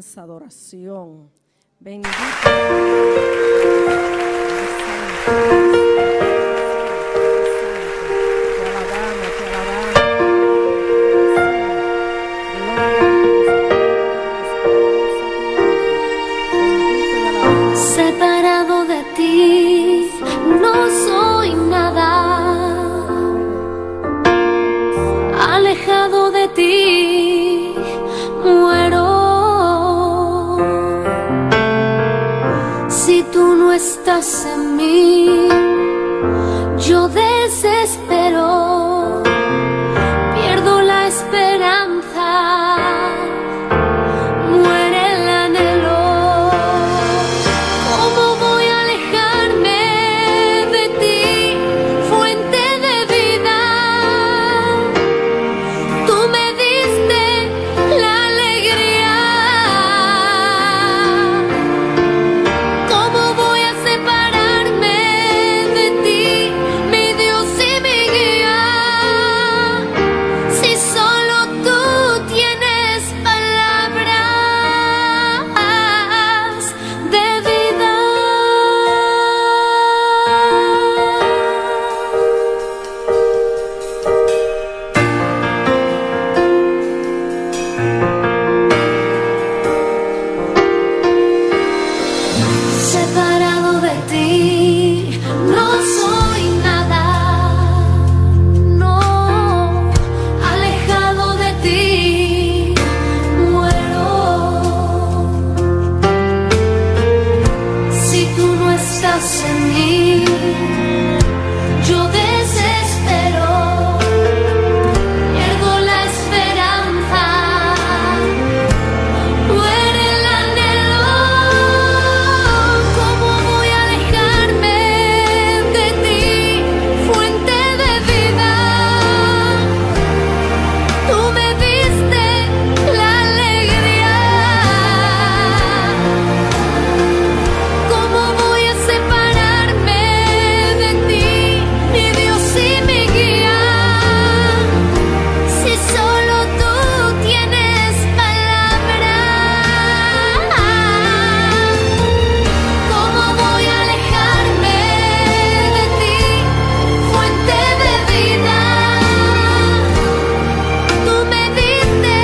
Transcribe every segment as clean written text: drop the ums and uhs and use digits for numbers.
Alabansa, adoracion. Bendito. Te alabamos, te alabamos. Separado de ti, no soy nada. Alejado de ti, muero. Si tú no estás en mí, yo desespero, pierdo la esperanza, muere el anhelo. ¿Cómo voy a alejarme de ti, fuente de vida? Tú me diste la alegría. ¿Cómo voy a separarme de ti, mi Dios y mi guía? Si solo tú tienes palabras de vida. Separado de ti, no soy nada, no, alejado de ti, muero. Si tú no estás en mí, yo desespero, pierdo la esperanza. Muere el anhelo, ¿cómo voy a alejarme de ti, fuente de vida? Tú me diste la alegría. ¿Cómo voy a separarme de ti, mi Dios y mi guía? Si solo tú tienes palabras, ¿cómo voy a alejarme de ti, fuente de vida? Tú me diste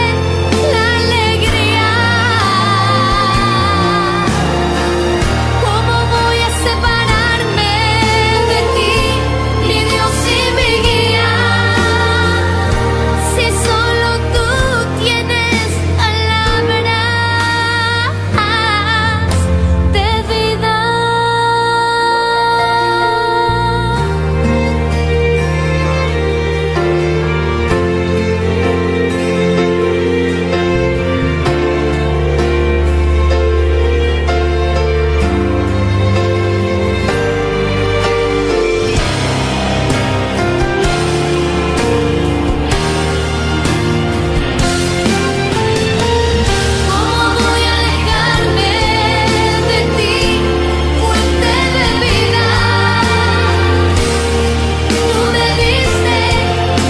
la alegría. ¿Cómo voy a separarme de ti, mi Dios y mi guía? Si solo tú tienes palabras de vida. ¿Cómo voy a alejarme de ti, fuente de vida? Tú me diste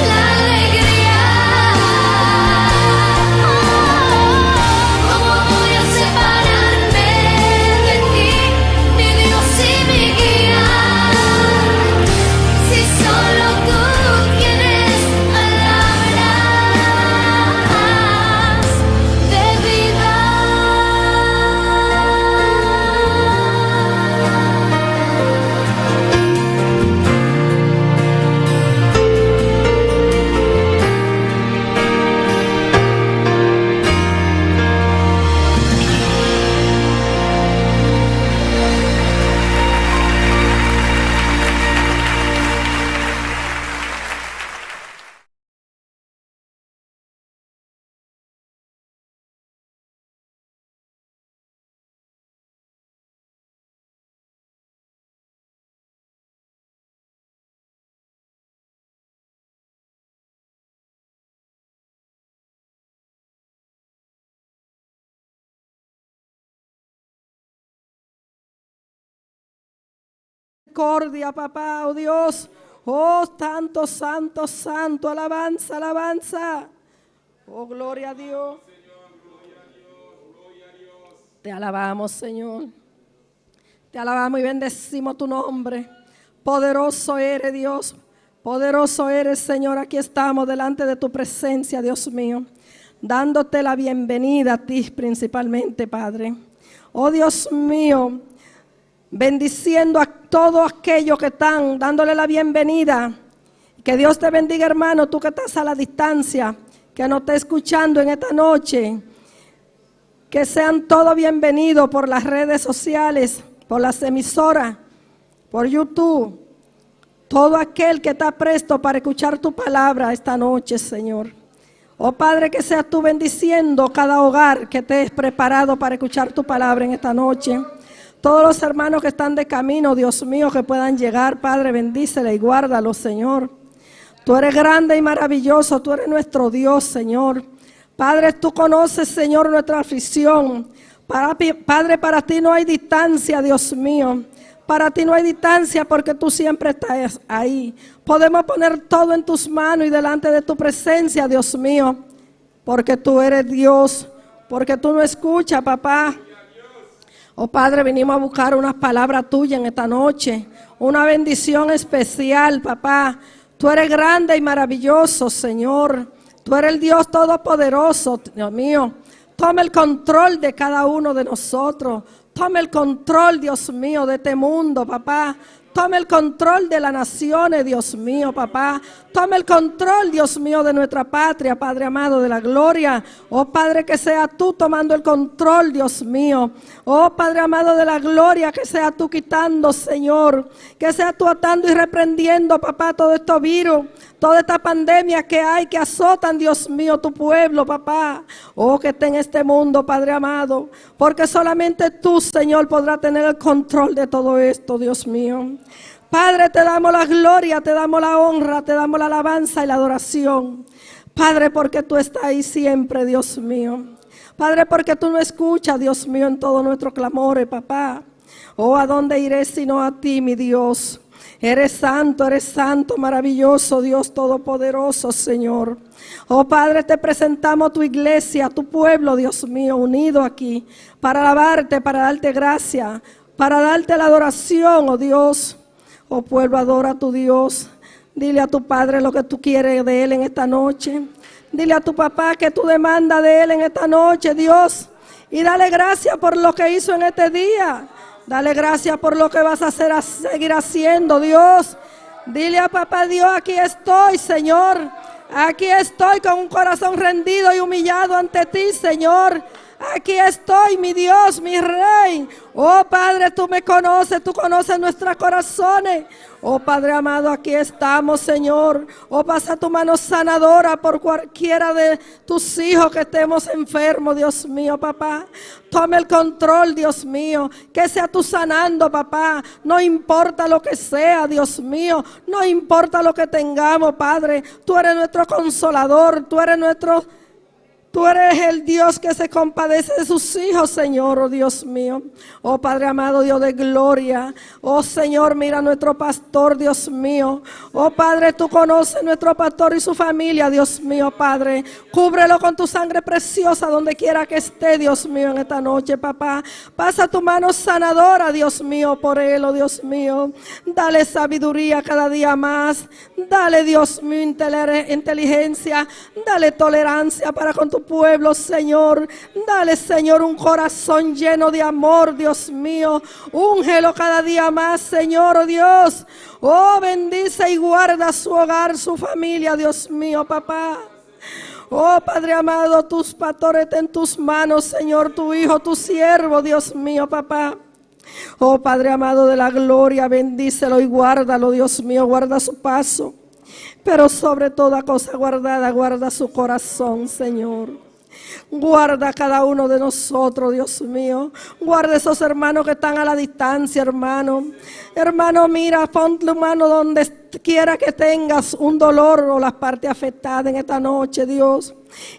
la alegría. ¿Cómo voy a separarme de ti, mi Dios y mi guía? Si solo tú tienes palabras de vida. Misericordia, papá, oh Dios. Oh, santo, santo, santo, alabanza, alabanza. Oh, gloria a Dios. Te alabamos, Señor. Te alabamos y bendecimos tu nombre. Poderoso eres, Dios. Poderoso eres, Señor. Aquí estamos delante de tu presencia, Dios mío. Dándote la bienvenida a ti principalmente, Padre. Oh Dios mío, bendiciendo a todos aquellos que están dándole la bienvenida. Que Dios te bendiga, hermano, tú que estás a la distancia, que nos está escuchando en esta noche. Que sean todos bienvenidos por las redes sociales, por las emisoras, por YouTube. Todo aquel que está presto para escuchar tu palabra esta noche, Señor. Oh Padre, que seas tú bendiciendo cada hogar que estés preparado para escuchar tu palabra en esta noche. Todos los hermanos que están de camino, Dios mío, que puedan llegar, Padre, bendícele y guárdalos, Señor. Tú eres grande y maravilloso, tú eres nuestro Dios, Señor. Padre, tú conoces, Señor, nuestra aflicción. Padre, para ti no hay distancia, Dios mío. Para ti no hay distancia porque tú siempre estás ahí. Podemos poner todo en tus manos y delante de tu presencia, Dios mío. Porque tú eres Dios, porque tú no escuchas, papá. Oh Padre, vinimos a buscar unas palabras tuyas en esta noche. Una bendición especial, papá. Tú eres grande y maravilloso, Señor. Tú eres el Dios todopoderoso, Dios mío. Toma el control de cada uno de nosotros. Toma el control, Dios mío, de este mundo, papá. Toma el control de las naciones, Dios mío, papá. Toma el control, Dios mío, de nuestra patria, Padre amado, de la gloria. Oh Padre, que sea tú tomando el control, Dios mío. Oh Padre amado de la gloria, que sea tú quitando, Señor. Que sea tú atando y reprendiendo, papá, todo estos virus, toda esta pandemia que hay, que azotan, Dios mío, tu pueblo, papá. Oh, que esté en este mundo, Padre amado. Porque solamente tú, Señor, podrás tener el control de todo esto, Dios mío. Padre, te damos la gloria, te damos la honra, te damos la alabanza y la adoración. Padre, porque tú estás ahí siempre, Dios mío. Padre, porque tú no escuchas, Dios mío, en todos nuestros clamores, papá. Oh, ¿a dónde iré sino a ti, mi Dios? Eres santo, eres santo, maravilloso, Dios todopoderoso, Señor. Oh Padre, te presentamos tu iglesia, tu pueblo, Dios mío, unido aquí, para alabarte, para darte gracia, para darte la adoración, oh Dios. Oh pueblo, adora a tu Dios. Dile a tu Padre lo que tú quieres de Él en esta noche. Dile a tu papá que tú demandas de Él en esta noche, Dios. Y dale gracias por lo que hizo en este día. Dale gracias por lo que vas a hacer, a seguir haciendo, Dios. Dile a papá Dios, aquí estoy, Señor. Aquí estoy con un corazón rendido y humillado ante ti, Señor. Aquí estoy, mi Dios, mi Rey. Oh Padre, tú me conoces, tú conoces nuestros corazones. Oh Padre amado, aquí estamos, Señor. Oh, pasa tu mano sanadora por cualquiera de tus hijos que estemos enfermos, Dios mío, papá. Tome el control, Dios mío. Que sea tú sanando, papá. No importa lo que sea, Dios mío. No importa lo que tengamos, Padre. Tú eres nuestro consolador. Tú eres nuestro Tú eres el Dios que se compadece de sus hijos, Señor, oh Dios mío. Oh Padre amado, Dios de gloria. Oh Señor, mira a nuestro pastor, Dios mío. Oh Padre, tú conoces nuestro pastor y su familia, Dios mío, Padre. Cúbrelo con tu sangre preciosa donde quiera que esté, Dios mío, en esta noche, papá. Pasa tu mano sanadora, Dios mío, por él, oh Dios mío. Dale sabiduría cada día más. Dale, Dios mío, inteligencia. Dale tolerancia para con tu pueblo, Señor. Dale, Señor, un corazón lleno de amor, Dios mío. Úngelo cada día más, Señor, oh Dios. Oh, bendice y guarda su hogar, su familia, Dios mío, papá. Oh Padre amado, tus pastores en tus manos, Señor, tu hijo, tu siervo, Dios mío, papá. Oh Padre amado de la gloria, bendícelo y guárdalo, Dios mío, guarda su paso. Pero sobre toda cosa guardada, guarda su corazón, Señor. Guarda a cada uno de nosotros, Dios mío. Guarda esos hermanos que están a la distancia, hermano. Hermano, mira, pon tu mano donde quiera que tengas un dolor o las partes afectadas en esta noche, Dios.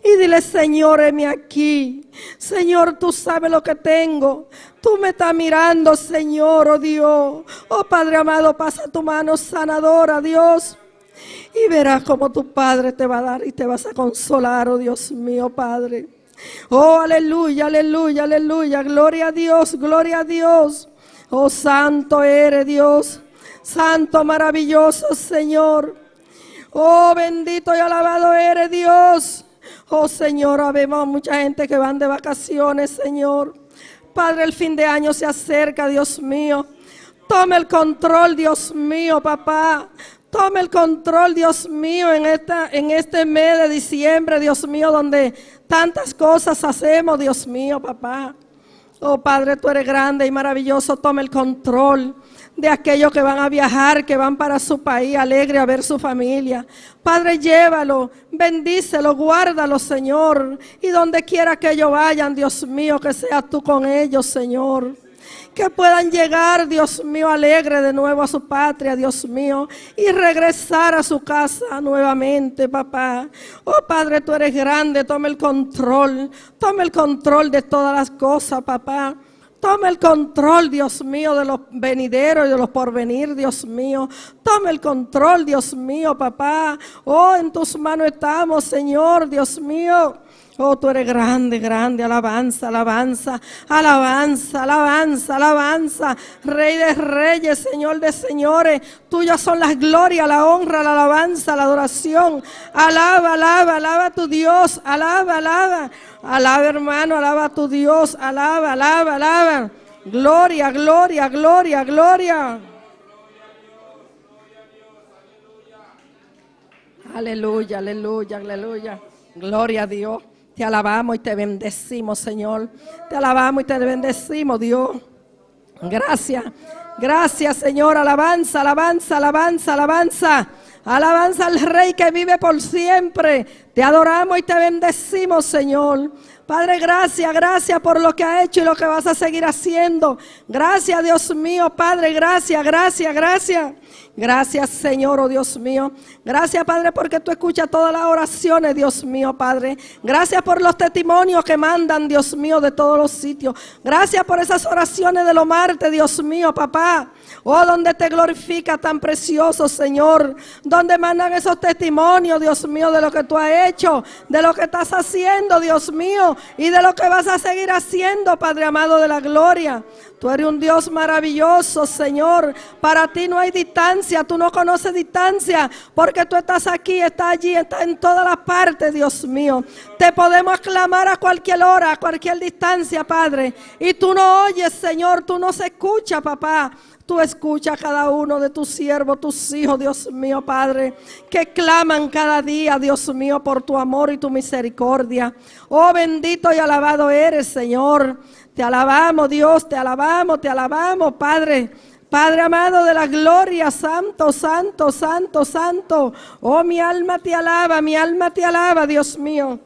Y dile, Señor, heme aquí. Señor, tú sabes lo que tengo. Tú me estás mirando, Señor, oh Dios. Oh Padre amado, pasa tu mano sanadora, Dios. Y verás como tu Padre te va a dar y te vas a consolar, oh Dios mío, Padre. Oh, aleluya, aleluya, aleluya. Gloria a Dios, gloria a Dios. Oh, santo eres Dios. Santo, maravilloso Señor. Oh, bendito y alabado eres Dios. Oh, Señor, habemos mucha gente que van de vacaciones, Señor. Padre, el fin de año se acerca, Dios mío. Tome el control, Dios mío, papá. Tome el control, Dios mío, en este mes de diciembre, Dios mío, donde tantas cosas hacemos, Dios mío, papá. Oh Padre, tú eres grande y maravilloso. Tome el control de aquellos que van a viajar, que van para su país alegre a ver su familia. Padre, llévalo, bendícelo, guárdalo, Señor. Y donde quiera que ellos vayan, Dios mío, que seas tú con ellos, Señor. Que puedan llegar, Dios mío, alegre de nuevo a su patria, Dios mío, y regresar a su casa nuevamente, papá. Oh Padre, tú eres grande, toma el control, toma el control de todas las cosas, papá. Toma el control, Dios mío, de los venideros y de los porvenir, Dios mío. Toma el control, Dios mío, papá. Oh, en tus manos estamos, Señor, Dios mío. Oh, tú eres grande, grande. Alabanza, alabanza, alabanza, alabanza, alabanza. Rey de reyes, Señor de señores. Tuyas son las glorias, la honra, la alabanza, la adoración. Alaba, alaba, alaba a tu Dios. Alaba, alaba. Alaba, hermano, alaba a tu Dios. Alaba, alaba, alaba. Gloria, gloria, gloria, gloria. Aleluya, aleluya, aleluya. Gloria a Dios. Te alabamos y te bendecimos, Señor. Te alabamos y te bendecimos, Dios. Gracias. Gracias, Señor. Alabanza, alabanza, alabanza, alabanza. Alabanza al Rey que vive por siempre. Te adoramos y te bendecimos, Señor. Padre, gracias, gracias por lo que ha hecho y lo que vas a seguir haciendo. Gracias, Dios mío, Padre, gracias, gracias, gracias. Gracias, Señor, oh Dios mío. Gracias, Padre, porque tú escuchas todas las oraciones, Dios mío, Padre. Gracias por los testimonios que mandan, Dios mío, de todos los sitios. Gracias por esas oraciones de los martes, Dios mío, papá. Oh, donde te glorifica tan precioso, Señor. Donde mandan esos testimonios, Dios mío, de lo que tú has hecho, de lo que estás haciendo, Dios mío, y de lo que vas a seguir haciendo, Padre amado de la gloria. Tú eres un Dios maravilloso, Señor. Para ti no hay distancia, tú no conoces distancia, porque tú estás aquí, estás allí, estás en todas las partes, Dios mío. Te podemos aclamar a cualquier hora, a cualquier distancia, Padre. Y tú no oyes, Señor, tú no se escuchas, papá. Tú escuchas a cada uno de tus siervos, tus hijos, Dios mío, Padre, que claman cada día, Dios mío, por tu amor y tu misericordia. Oh, bendito y alabado eres, Señor. Te alabamos, Dios, te alabamos, Padre. Padre amado de la gloria, santo, santo, santo, santo. Oh, mi alma te alaba, mi alma te alaba, Dios mío.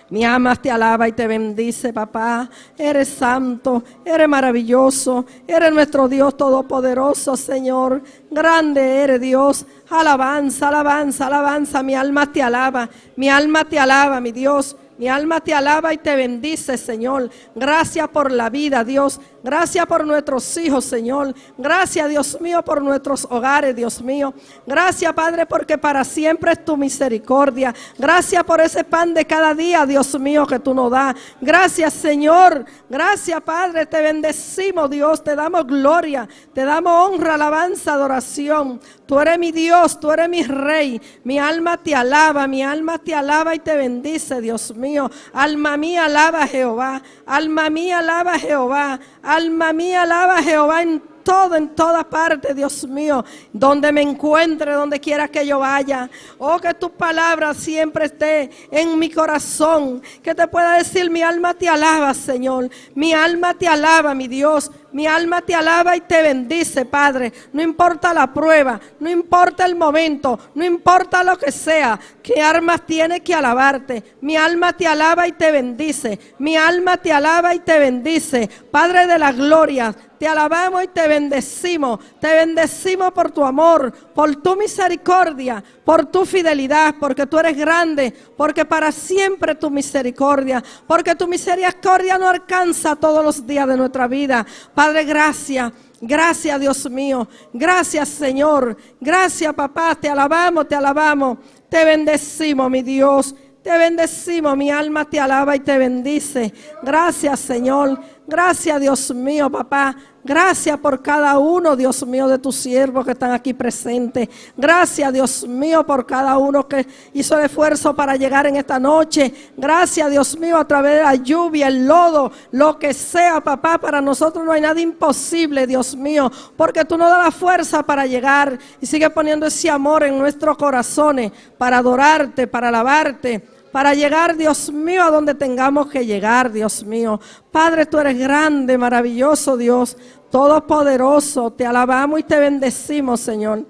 Mi alma te alaba y te bendice, papá. Eres santo, eres maravilloso, eres nuestro Dios todopoderoso, Señor. Grande eres, Dios. Alabanza, alabanza, alabanza. Mi alma te alaba, mi alma te alaba, mi Dios. Mi alma te alaba y te bendice, Señor. Gracias por la vida, Dios. Gracias por nuestros hijos, Señor. Gracias, Dios mío, por nuestros hogares, Dios mío. Gracias, Padre, porque para siempre es tu misericordia. Gracias por ese pan de cada día, Dios mío, que tú nos das. Gracias, Señor. Gracias, Padre. Te bendecimos, Dios. Te damos gloria. Te damos honra, alabanza, adoración. Tú eres mi Dios, tú eres mi Rey. Mi alma te alaba, mi alma te alaba y te bendice, Dios mío. Alma mía, alaba a Jehová. Alma mía, alaba a Jehová. Alma mía, alaba a Jehová en todo, en toda parte, Dios mío, donde me encuentre, donde quiera que yo vaya. Oh, que tu palabra siempre esté en mi corazón, que te pueda decir, mi alma te alaba, Señor. Mi alma te alaba, mi Dios. Mi alma te alaba y te bendice, Padre. No importa la prueba, no importa el momento, no importa lo que sea, que armas tiene que alabarte. Mi alma te alaba y te bendice. Mi alma te alaba y te bendice. Padre de la gloria, te alabamos y te bendecimos. Te bendecimos por tu amor, por tu misericordia, por tu fidelidad, porque tú eres grande, porque para siempre tu misericordia, porque tu misericordia no alcanza todos los días de nuestra vida. Padre, gracias. Gracias, Dios mío. Gracias, Señor. Gracias, papá. Te alabamos, te alabamos. Te bendecimos, mi Dios. Te bendecimos, mi alma te alaba y te bendice. Gracias, Señor. Gracias, Dios mío, papá. Gracias por cada uno, Dios mío, de tus siervos que están aquí presentes. Gracias, Dios mío, por cada uno que hizo el esfuerzo para llegar en esta noche. Gracias, Dios mío, a través de la lluvia, el lodo, lo que sea, papá. Para nosotros no hay nada imposible, Dios mío, porque tú nos das la fuerza para llegar y sigue poniendo ese amor en nuestros corazones para adorarte, para alabarte, para llegar, Dios mío, a donde tengamos que llegar, Dios mío. Padre, tú eres grande, maravilloso, Dios, todopoderoso. Te alabamos y te bendecimos, Señor.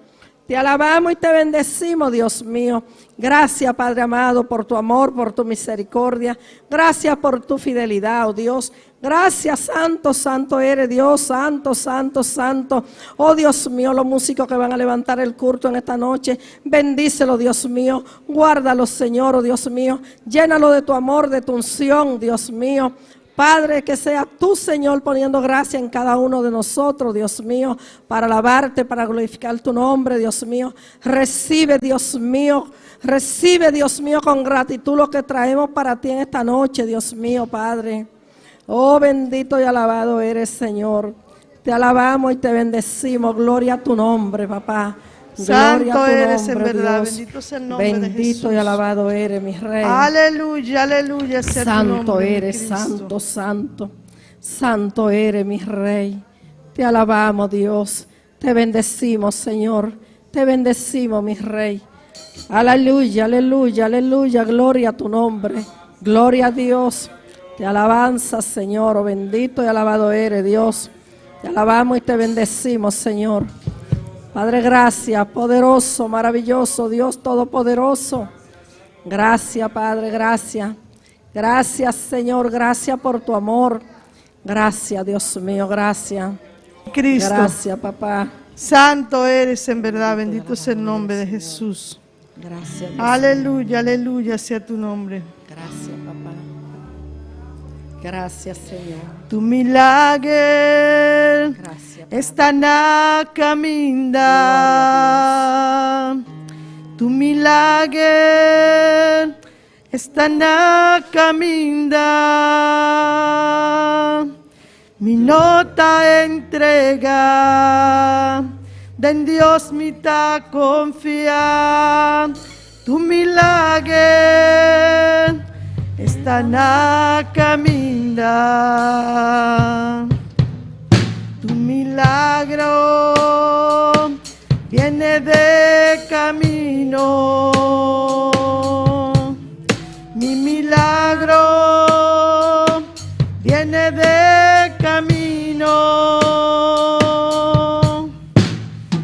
Te alabamos y te bendecimos, Dios mío. Gracias, Padre amado, por tu amor, por tu misericordia. Gracias por tu fidelidad, oh Dios. Gracias, santo, santo eres Dios, santo, santo, santo. Oh Dios mío, los músicos que van a levantar el culto en esta noche, bendícelo, Dios mío. Guárdalo, Señor, oh Dios mío. Llénalo de tu amor, de tu unción, Dios mío. Padre, que sea tú, Señor, poniendo gracia en cada uno de nosotros, Dios mío, para alabarte, para glorificar tu nombre, Dios mío. Recibe, Dios mío, recibe, Dios mío, con gratitud lo que traemos para ti en esta noche, Dios mío, Padre. Oh, bendito y alabado eres, Señor. Te alabamos y te bendecimos. Gloria a tu nombre, papá. Gloria Santo a tu eres en nombre, verdad, Dios. bendito sea el nombre de Bendito y Jesús. alabado eres, mi Rey. Aleluya, aleluya sea tu Santo nombre, mi eres, Cristo. santo, santo. Santo eres, mi Rey. Te alabamos, Dios. Te bendecimos, Señor. Te bendecimos, mi Rey. Aleluya, aleluya, aleluya. Gloria a tu nombre. Gloria a Dios. Te alabanza, Señor. Oh, bendito y alabado eres, Dios. Te alabamos y te bendecimos, Señor. Padre, gracias, poderoso, maravilloso, Dios todopoderoso. Gracias, Padre, gracias. Gracias, Señor, gracias por tu amor. Gracias, Dios mío, gracias. Cristo. Gracias, papá. Santo eres en verdad, bendito sea el nombre de Jesús. Gracias, Dios. Aleluya, aleluya sea tu nombre. Gracias, papá. Gracias, Señor. Tu milagro Gracias. Padre. está na caminda. Tu milagro está na caminda. Mi nota entrega, den Dios mi ta confía. Tu milagro está na caminda. Tu milagro viene de camino. Mi milagro viene de camino.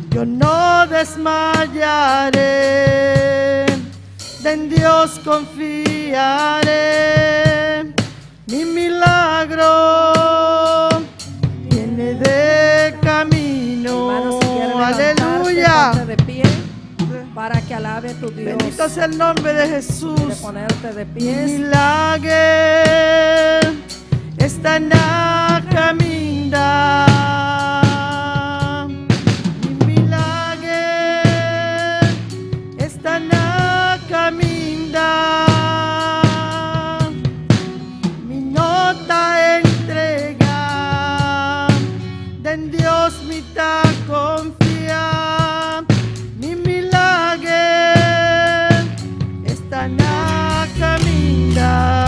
Yo no desmayaré, en Dios confiaré. Mi milagro viene de camino. Hermano, si quieres levantarte, Aleluya. ponte de pie para que alabe tu Dios. Bendito sea el nombre de Quiere Jesús. ponerte de pie. Milagro está en la caminda. Mi milagro está en la caminda. Mi nota entrega, de Dios mi ta confía. Mi milagro está en la caminda.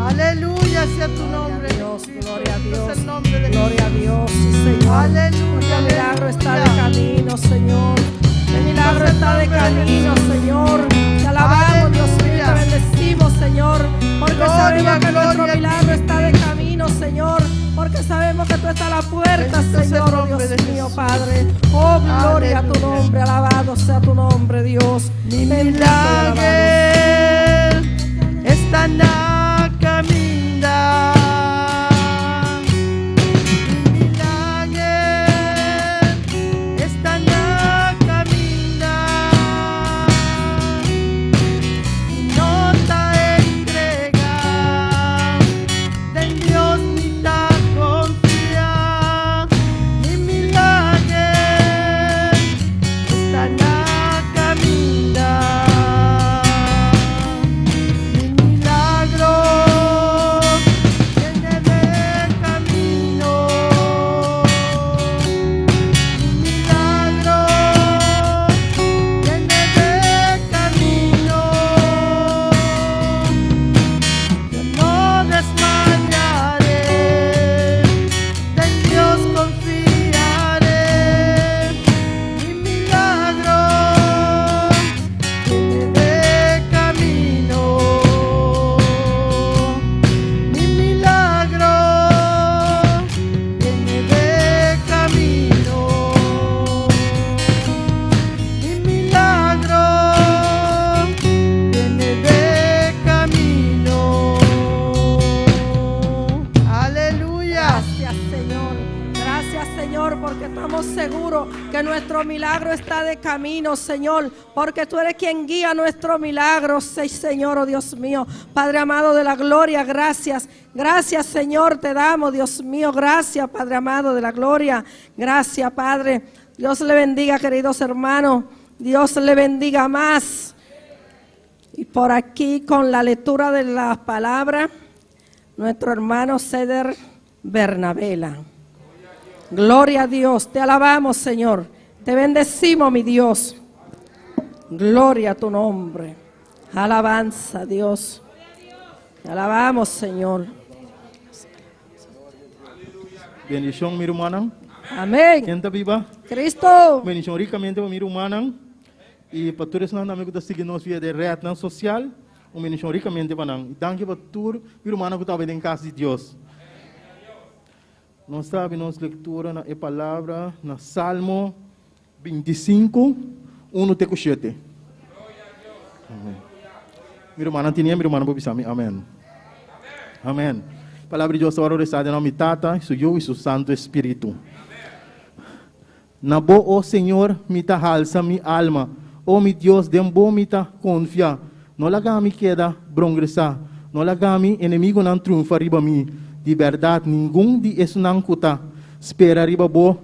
Aleluya sea tu nombre. Dios, Cristo. gloria a Bendito sea Dios. el nombre de Gloria a Jesús. Dios, sí, Señor. Aleluya, El milagro está de aleluya. camino, Señor. El milagro está de camino, Señor. Te alabamos, Dios mío, y te Aleluya. bendecimos, Señor. Porque Gloria, sabemos que nuestro gloria a ti. milagro está de camino, Señor. Porque sabemos que tú estás a la puerta, Bendito sea el Señor, oh nombre Dios de mío, Jesús. Padre. Oh, gloria a tu Aleluya. nombre. Alabado sea tu nombre, Dios. Mi Bendito y alabado. milagro está en la caminda. Mi milagro está en la caminda. Mi nota entrega, de Dios mi ta confía. Mi milagro está en la caminda. Gracias, Señor, porque estamos seguros que nuestro milagro está de camino, Señor, porque tú eres quien guía nuestro milagro, sí, Señor, oh Dios mío. Padre amado de la gloria, gracias. Gracias, Señor, te damos, Dios mío. Gracias, Padre amado de la gloria. Gracias, Padre. Dios le bendiga, queridos hermanos. Dios le bendiga más. Y por aquí con la lectura de la palabra, nuestro hermano Ceder Bernabela. Gloria a Dios, te alabamos Señor, te bendecimos mi Dios. Gloria a tu nombre. Alabanza a Dios. Te alabamos Señor. Bendishon, mi rumannan. Amén. Ken ta biba? Cristo. Bendishon rikamente pa mi rumannan. I pa tur esnan tambe ku ta sigui nos via di retnan sosial, un bendishon rikamente pa nan. I danki pa tur mi rumannan ku ta bai den kas di Dios. Nos ta habri nos lektura na e palabra na Salmo 25, unu te ku shete. Amen. Mi rumannan tene, mi rumannan por bisa mi amen. Amen. Palabra di Dios ta wòrdu resá den nòmber di Tata, su Yu i su Santu Espíritu. Na bo, o Señor, mi ta halsa mi alma. O mi Dios, den bo mi ta konfia. No laga mi keda brongresá, no laga mi enemigunan triunfa riba mi. Di bèrdat, ningun di esunnan ku ta spera riba bo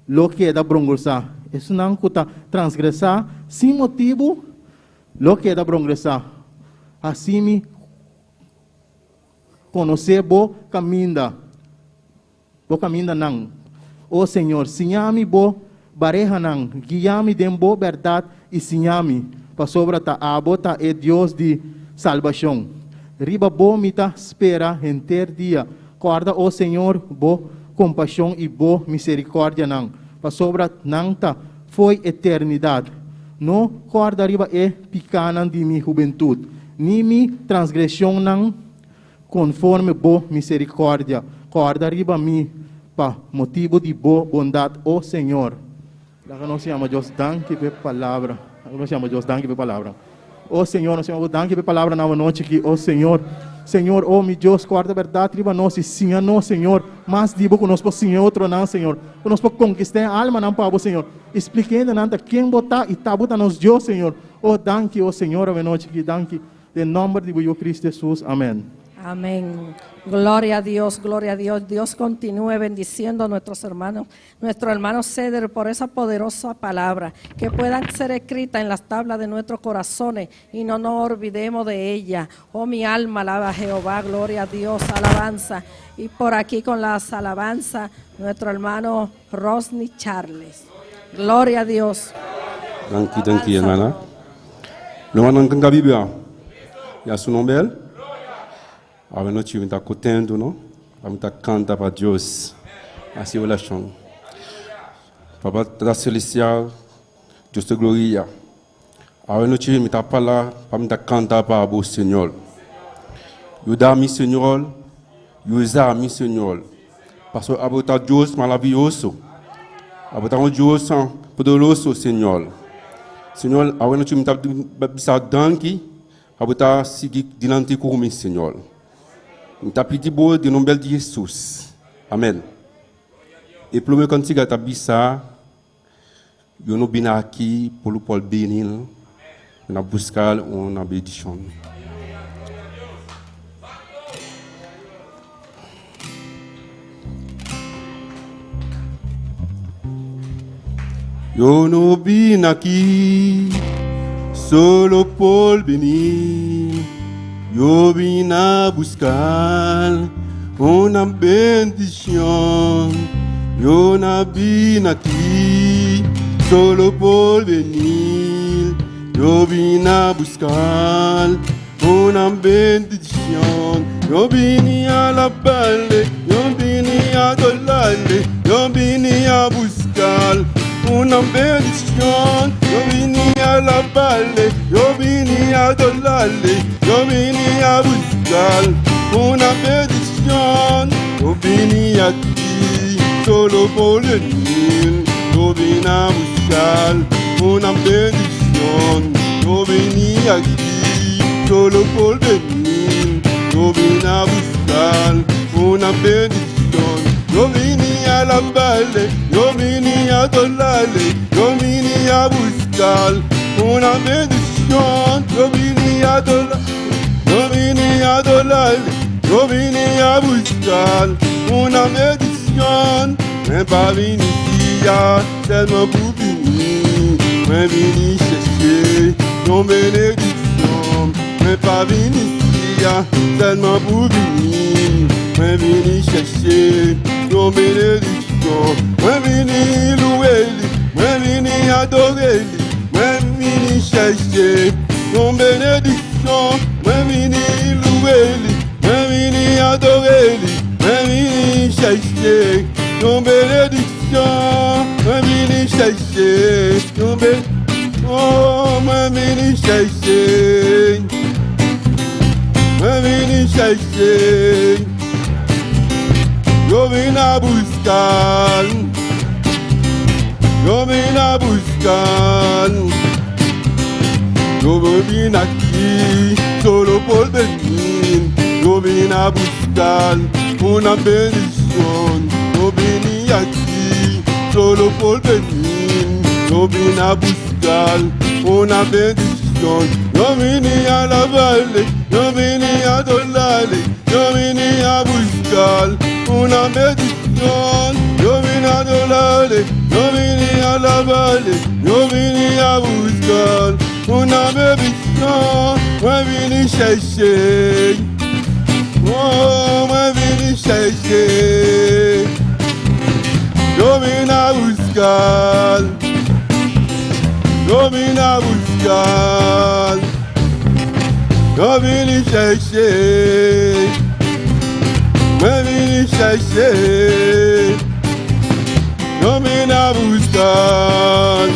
lo keda brongresá. Esunnan ku ta transgresá sin motibu lo keda brongresá. Hasi mi konosé bo kaminda. Bo kamindanan. O Señor, siña mi bo barehanan, guia mi den bo bèrdat i siña mi, pasobra ta abo ta e Dios di salbashon. Riba bo mi ta spera henter dia. Kòrda, o Señor, bo kompashon i bo miserikòrdianan, pasobra nan ta fo'i eternidat. No kòrda riba e pikánan di mi hubentut, ni mi transgreshonnan. Konforme bo miserikòrdia, kòrda riba mi pa motibu di bo bondat, o Señor. Laga nos yama Dios danki p'e palabra. Laga nos yama Dios danki p'e palabra. O Señor, nos yama bo danki p'e palabra na anochi aki, o Señor. Señor, o mi Dios, kòrda bèrdat riba nos i siña nos, Señor, mas di bo ku nos por siña otronan, Señor. Ku nos por konkistá e almanan pa bo, Señor. I splika hendenan ta ken bo ta i ta bo ta nos Dios, Señor. O danki, o Señor, awenochi aki. Danki. Den nomber di bo Yu Cristo Jesus. Amen. Amén. Gloria a Dios, gloria a Dios. Dios continúe bendiciendo a nuestros hermanos, nuestro hermano Ceder por esa poderosa palabra que puedan ser escrita en las tablas de nuestros corazones y no nos olvidemos de ella. Oh, mi alma alaba a Jehová, gloria a Dios, alabanza. Y por aquí con las alabanzas, nuestro hermano Rosny Charles. Gloria a Dios. Danki, danki, hermana. Rumannan kan ka bibia ya su nomber. Awe nochi mi ta contento, no? Mi ta canta pa Dios. Así oración. Papa ta celestial, Dios te gloria. Awe nochi mi ta pala pa mi ta canta pa bo, Señor. Yuda mi, Señor. Usa mi, Señor. Paso abo ta Dios maravilloso. Abo ta un Dios poderoso, Señor. Señor, awe nochi mi ta bisa danki. Abo ta sigui dilanti ku mi, Señor. Mi ta pidi bo den nomber di Jesus. Amen. E prome kantiga ta bisa, Yo no bini aki por por bini na buska una bendishon. Yo no vine aquí solo por venir. Yo vine a buscar una bendición. Yo no vine aquí solo por venir. Yo vine a buscar una bendición. Yo vine a alabarle, yo vine a adorarle, yo vine a buscar una bendición. Yo vine a alabarle, yo vine a adorarle, yo vine a buscar una bendición. Yo vine aquí solo por venir, yo vine a buscar una bendición. Yo vine aquí solo por venir, yo vine a buscar una bendición. Yo vine a alabarle, yo vine a adorarle, yo vine a buscar una bendición. Yo vine a adorar, yo vine a adorarle, yo vine a buscar una bendición. Mwen pa vin isi a sèlman pou vini, mwen vini chèche yon benediksyon. Mwen pa vin isi a sèlman pou vini, mwen vini chèche yon benediksyon. Mwen vini louwe li, mwen vini adore li, mwen vini chèche yon benediksyon. Mwen vini louwe li, mwen vini adore li, mwen vini chèche yon benediksyon. Mwen vini chèche yon benediksyon. Oh, mwen vini chèche. Mwen vini chèche. Yo vine a buscar. Yo vine a buscar. Yo vine aquí solo por venir. Yo vine a buscar una bendición. Yo vine aquí solo por venir. Yo vine a buscar una bendición. Yo vine a alabarle, yo vine a adorarle, yo vine a buscar una bendición. Yo vine a adorarle, yo vine a alabarle, yo vine a buscar una bendición. Mwen vini chèche. Oh, mwen vini chèche. Yo vine a buscar. Yo vine a buscar. Yo vini chèche. Mwen vini chèche. Yo vine a buscar.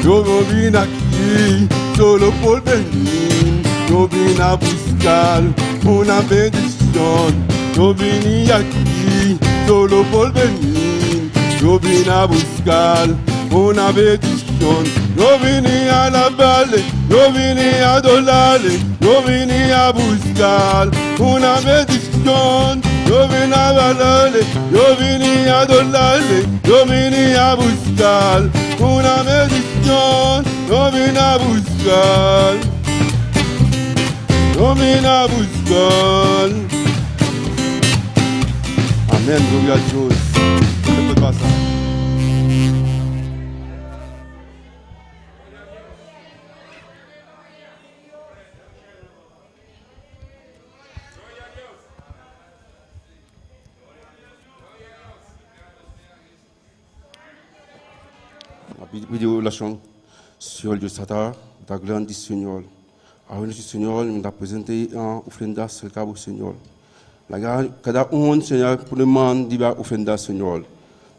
Yo vine aquí solo por venir. Yo vine a buscar una bendición. Yo vine aquí solo por venir. Yo vine a buscar una bendición. Yo vine a alabarle, yo vine a adorarle, yo vine a buscar una bendición. Yo vine a alabarle, yo vine a adorarle, yo vine a buscar una bendición. Yo vine a buscar. Yo vine a buscar. Amèn, glwa a Dye. Se pa sa. Pidi orashon, Señor Dios Tata, ta grandi Señor. Awor Señor, mi ta presentá ofrenda serka bo, Señor. Laga kada un, Señor, pone man riba ofrenda, Señor.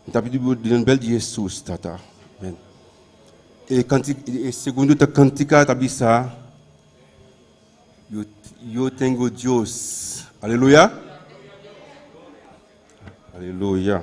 Mi ta pidi den nòmber di Jesus, Tata. Amèn. E kantika, e segundo ta kantika ta bisa, Yo tengo Dios. Aleluya. Aleluya.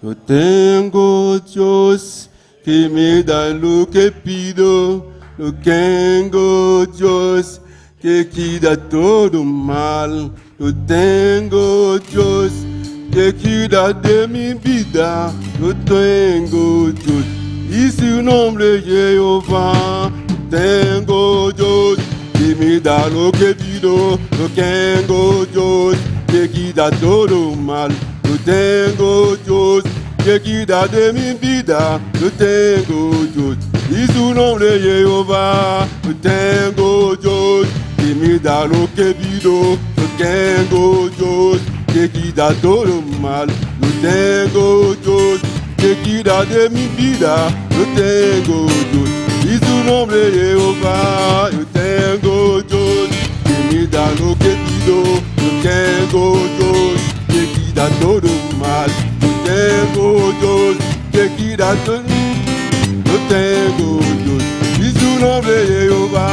Yo tengo Dios que me da lo que pido. Yo tengo Dios que quita todo mal. Yo tengo Dios que cuida de mi vida. Yo tengo Dios y su nombre es Jehová. Tengo Dios que me da lo que pido. Yo tengo Dios que quita todo mal. Yo tengo Dios que cuida de mi vida. Yo tengo Dios y su nombre es Jehová. Yo tengo Dios que me da lo que pido. Yo tengo Dios que quita todo mal. Yo tengo Dios que cuida de mi vida. Yo tengo Dios y su nombre es Jehová. Yo tengo Dios que me da lo que pido. Yo tengo Dios que quita todo mal. Yo tengo Dios que quita todo. Yo tengo Dios y su nombre es Jehová.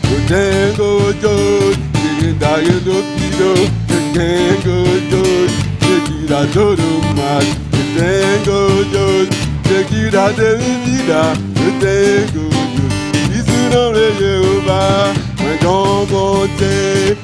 Yo tengo Dios que me da lo pido. Yo Tengo Dios que quita todo mal. Yo tengo Dios que quita de mi vida. Yo tengo Dios y su nombre es Jehová. Me bon Dieu.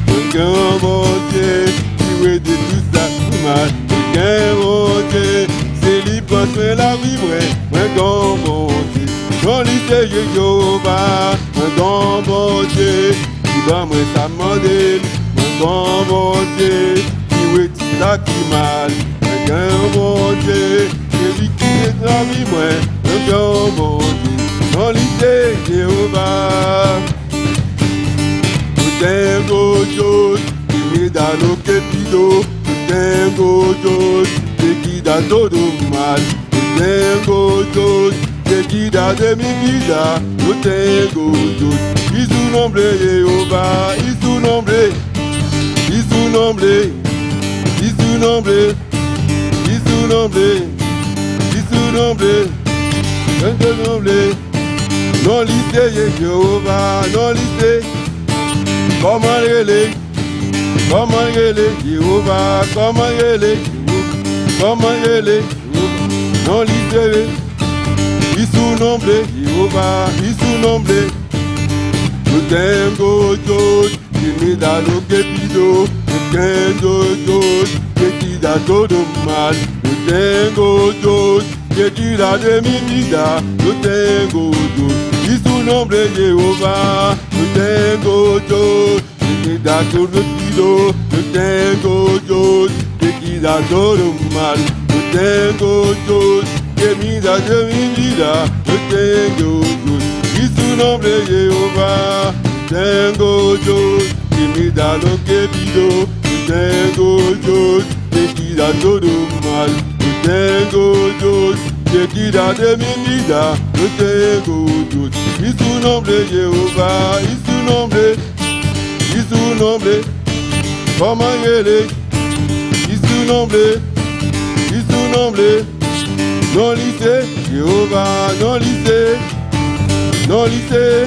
Un grand bon Dieu qui veut de tout ça mal. Un grand bon Dieu, c'est lui pour la vie, ouais. Un grand bon Dieu, non lui c'est Jéhovah. Un grand bon Dieu qui va moi ça demander. Un grand bon Dieu qui veut tout ça qui mal. Un grand bon Dieu, c'est lui qui est la vie, ouais. Un grand bon Dieu, non lui c'est Jéhovah. Yo tengo Dios que me da lo que pido. Yo tengo Dios que quita todo mal. Yo tengo Dios que quita de mi vida. Yo tengo Dios y su nombre es Jehová y su nombre y su nombre y su nombre y su nombre y su nombre y su nombre. Non lycée Jéhovah, non lycée. Comment relais, comment relais, Jéhovah, comment relais, comment relais, non lycée. Y su nombre, Jehová, y su nombre. Yo tengo Dios que me da lo que pido. Yo tengo Dios que quita todo mal. Yo tengo Dios que quita de mi vida. Yo tengo Dios y su nombre es Jehová. Yo tengo Dios que me da todo lo que pido. Yo tengo Dios que quita todo mal. Yo tengo Dios que me da de mi vida. Yo tengo Dios y su nombre es Jehová. Tengo Dios que me da lo que pido. Yo tengo Dios que quita todo mal. Yo tengo Dios que quita de mi vida. Yo tengo Dios y su nombre es Jehová. Y su nombre, y su nombre, como él y su nombre, y su nombre. No dice Jehová, no dice, no dice,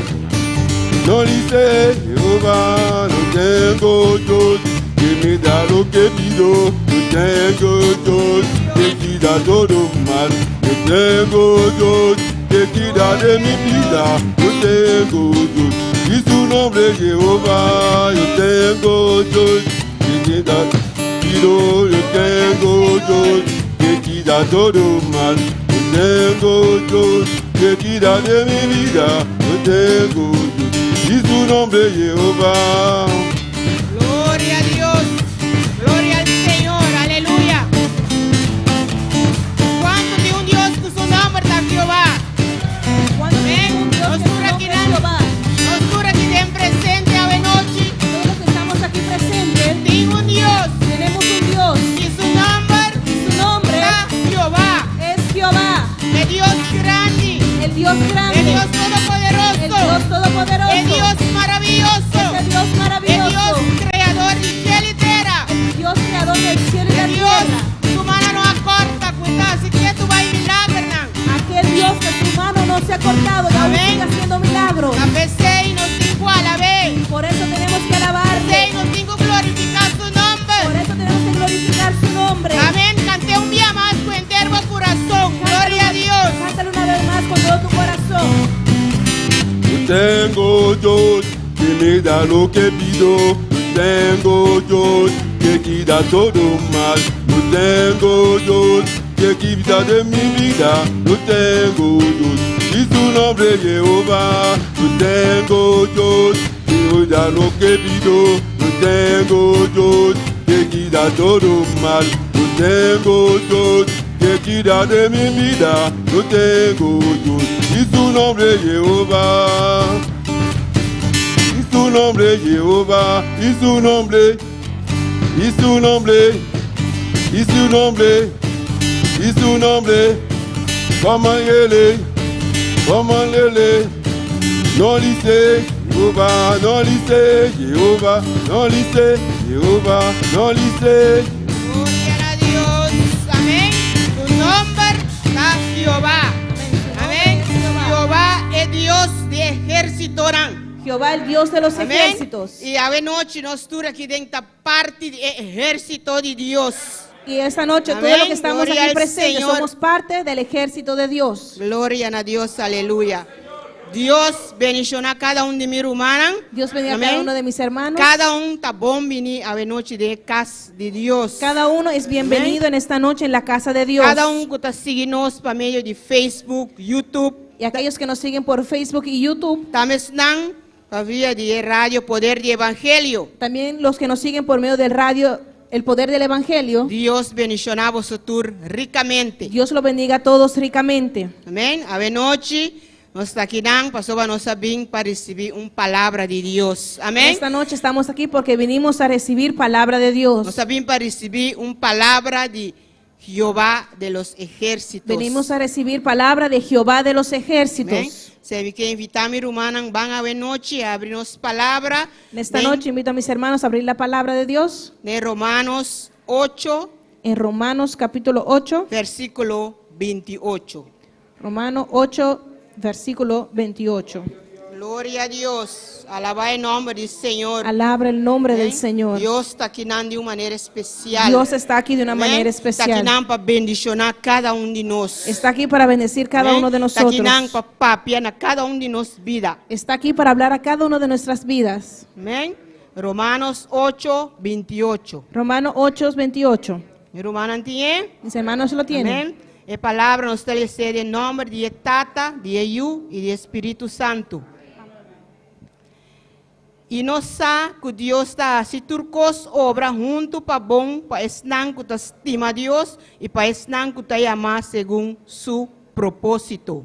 no dice Jehová, no tengo Dios que me da lo que pido. No tengo Dios que quita todo mal. No tengo Dios que quita de mi vida. Yo tengo Dios y su nombre es Jehová. Yo tengo Dios que quita pido. Yo tengo Dios que quita todo mal. Yo tengo Dios que quita de mi vida. Yo tengo Dios y su nombre es Jehová. Gloria a Dios, gloria al Señor, aleluya. Kuantu tin un Dios ku su nòmber ta Jehová? ¿Cuánto Amén. tiene un Dios que su nombre es Jehová? Nos tur aki den presente awe nochi. Todos los que estamos aquí presentes, Tin un Dios tenemos un Dios i su nòmber y su nombre ta Jehová. es Jehová, E Dios grandi, el Dios grande, e Dios el todopoderoso, Dios todopoderoso, e Dios maravioso, ese Dios e maravilloso, Dios kreador di shelu i tera. el Dios creador del cielo y la E Dios, tierra, su man no a kòrta, ku ta ketu bai milagernan. aquel Dios que su mano no se ha cortado y aún Amén. sigue haciendo milagros. Ta p'esei nos tin ku alab'é. Por eso tenemos que alabarle, P'esei nos tin ku glorifiká su por nòmber. eso tenemos que glorificar su nombre. Amèn. Kant'é un dia mas ku henter bo kurason. Gloria a Dios. Cántalo una vez más con todo tu corazón. Yo tengo Dios que me da lo que pido. Yo tengo Dios que quita todo mal. Yo tengo Dios que quita de mi vida. Yo tengo Dios y su nombre es Jehová. Yo tengo Dios que me da lo que pido. Yo tengo Dios que quita todo mal. Yo tengo Dios que quita de mi vida. Yo tengo Dios y su nombre es Jehová. Y su nombre es Jehová, y su nombre, y su nombre, y su nombre, y su nombre. Como él, como él, no dice Jehová, no dice Jehová, no dice Jehová, no dice. Gloria a Dios. Amèn. Su nòmber ta Jehová. Amèn. Jehová e Dios di ehérsitonan. Jehová, el Dios de los Amèn. ejércitos. I awe nochi nos tur aki den ta parti di e ehérsito di Dios. Y esta noche todos Amén. los que estamos Gloria aquí al presentes Señor. somos parte del ejército de Dios. Gloria na Dios, aleluya. Dios bendishoná kada un di mi rumannan. Dios bendiga a Amèn. cada uno de mis hermanos. Kada un ta bon biní awe nochi den kas di Dios. Cada uno es bienvenido en esta noche en la casa de Dios. Kada un ku ta sigui nos pa medio di Facebook, YouTube. Y aquellos que nos siguen por Facebook y YouTube. Tambe esnan pa via di Radio Poder di Evangelio. También los que nos siguen por medio del radio El Poder del Evangelio. Dios bendishoná boso tur rikamente. Dios lo bendiga a todos ricamente. Amèn. Awe nochi nos ta akinan pasobra nos a bin pa risibí un palabra di Dios. Amèn. Esta noche estamos aquí porque vinimos a recibir palabra de Dios. Nos a bin pa risibí un palabra di Jehová de los ejércitos. Venimos a recibir palabra de Jehová de los ejércitos. Amèn. Si mi ke invitá mi rumannan ban awe nochi, habri nos palabra. En esta noche invito a mis hermanos a abrir la palabra de Dios. Den Romanos 8. En Romanos capítulo 8. Versíkulo 28. Romanos 8, versículo 28. Gloria na Dios. Alabá e nòmber di Señor. Alaba el nombre del Amèn? Señor. Dios ta akinan di un manera spesial. Dios está aquí de una Amèn? manera Ta especial. akinan pa bendishoná kada un di nos. Está aquí para bendecir cada Amèn? uno de Ta nosotros. akinan pa papia na kada un di nos bida. Está aquí para hablar a cada uno de nuestras vidas. Amèn? Romanos 8, 28. Romanos 8, 28. Mi rumannan tin? Mis hermanos lo tienen. Amèn? E palabra nos ta lesa den nòmber di Tata, di Yu i di Spiritu Santu. I nos sa ku Dios ta hasi tur kos obra huntu pa bon pa esnan ku ta stima Dios i pa esnan ku ta yamá segun su propósito.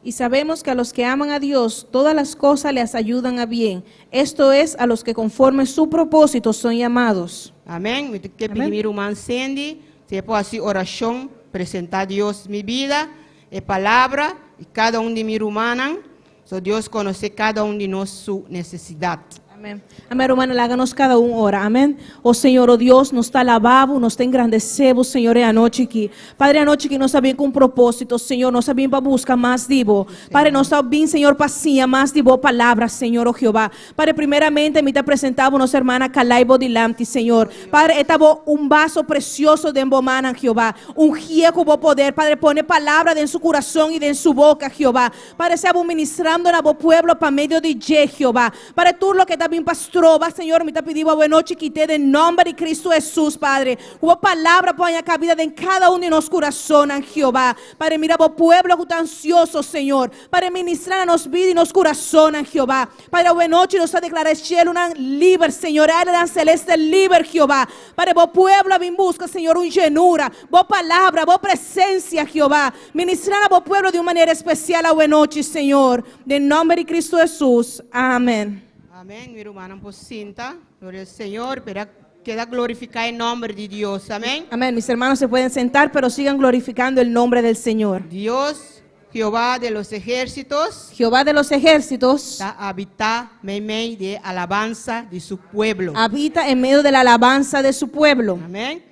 Y sabemos que a los que aman a Dios, todas las cosas les ayudan a bien. Esto es, a los que conforme su propósito son llamados. Amèn. Mi ke pidi mi ruman Sandy, si e por hasi orashon, presentá Dios mi bida, e palabra i kada un di mi rumannan. So Dios konosé kada un di nos su nesesidat. Amèn. Amèn, rumannan, laga nos kada un ora. Amèn. O Señor, o Dios, nos ta alabá Bo, nos ta engrandesé Bo, Señor, e anochi aki. Padre, anochi aki nos a bin ku un propósito, Señor, nos a bin pa buska mas di Bo. Padre, nos a bin, Señor, pa siña mas di Bo palabra, Señor, o Jehová. Padre, primeramente mi ta presentá Bo nos hermana Kalai Bo dilanti, Señor. Padre, e ta Bo un vaso precioso den Bo mannan, Jehová. Ungié ku Bo poder, Padre, pone palabra den su kurason i den su boka, Jehová. Padre, sea Bo ministrando na Bo pueblo pa medio di dje, Jehová. Padre, tur loke ta bin pa stroba, Señor, mi ta pidi Bo awe nochi kit'é den nòmber di Cristo Hesus, Padre. Ku Bo palabra por haña kabida den kada un di nos kurasonnan, Jehová. Padre, mira Bo pueblo ku ta ansioso, Señor. Padre, ministra na nos bida i nos kurasonnan, Jehová. Padre, awe nochi nos ta deklará e shelunan liber, Señor, e areanan seleste liber, Jehová. Padre, Bo pueblo a bin buska, Señor, un yenura, Bo palabra, Bo presensia, Jehová. Ministra na Bo pueblo di un manera espesial awe nochi, Señor. Den nòmber di Cristo Hesus. Amèn. Amèn, mi rumannan por sinta. Gloria al Señor, pero keda glorifiká e nòmber di Dios. Amèn. Amén. Mis hermanos se pueden sentar, pero sigan glorificando el nombre del Señor. Dios, Jehová de los ejércitos, Jehová de los ejércitos ta habitá meimei di alabansa di su pueblo. habita en medio de la alabanza de su pueblo. Amèn.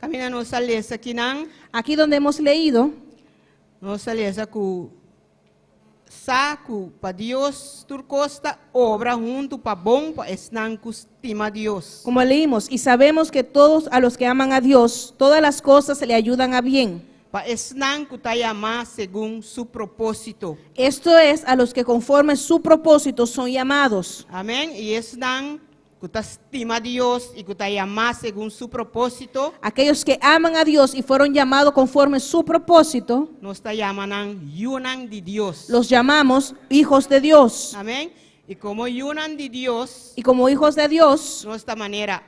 Kaminda nos a lesa akinan. Aquí donde hemos leído, Nos a lesa ku sa ku pa Dios tur kos ta obra huntu pa bon pa esnan ku stima Dios. Como leímos, y sabemos que todos a los que aman a Dios, todas las cosas le ayudan a bien. Pa esnan ku ta yamá segun su propósito. Esto es, a los que conforme su propósito son llamados. Amèn. I esnan ku ta stima Dios i ku ta yamá segun su propósito. Aquellos que aman a Dios y fueron llamados conforme su propósito. Nos ta yama nan yunan di Dios. Los llamamos hijos de Dios. Amèn. I komo yunan di Dios. Y como hijos de Dios. Nos ta manera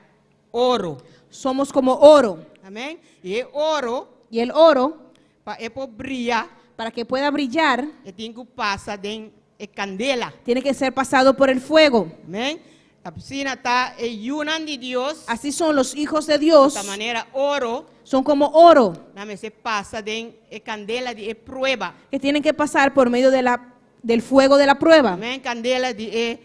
oro. Somos como oro. Amèn. I e oro. Y el oro. Pa e por bria. Para que pueda brillar. E tin ku pasa den e kandela. Tiene que ser pasado por el fuego. Amèn. Asina ta e yunan di Dios. Así son los hijos de Dios. Ta manera oro. Son como oro. Nan mester pasa den e kandela di e prueba. Que tienen que pasar por medio de la, del fuego de la prueba. Amèn. Kandela di e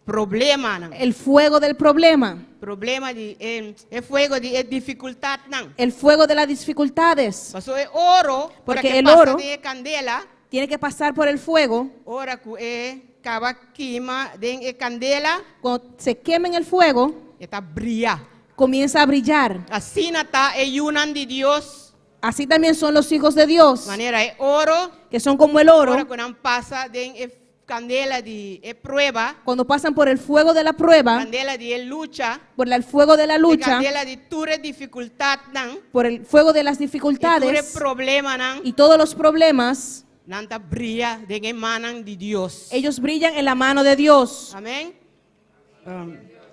problemanan. El fuego del problema. Problema di e, e fuego di e difikultatnan. El fuego de las dificultades. Paso e oro, Porque que el pasa oro den e kandela, tiene que pasar por el fuego. Ora ku e. kaba kima den e kandela, Cuando se quema en el fuego, e ta bria. comienza a brillar. Asina ta e yunan di Dios, Así también son los hijos de Dios, manera e oro, que son como el oro, ora ku nan pasa den e kandela di e prueba, cuando pasan por el fuego de la prueba, kandela di e lucha, por el fuego de la e lucha, kandela di tur e difikultatnan, por el fuego de las i tur e dificultades problemanan, y todos los problemas, nan ta bria den e mannan di Dios. ellos brillan en la mano de Dios. Amèn.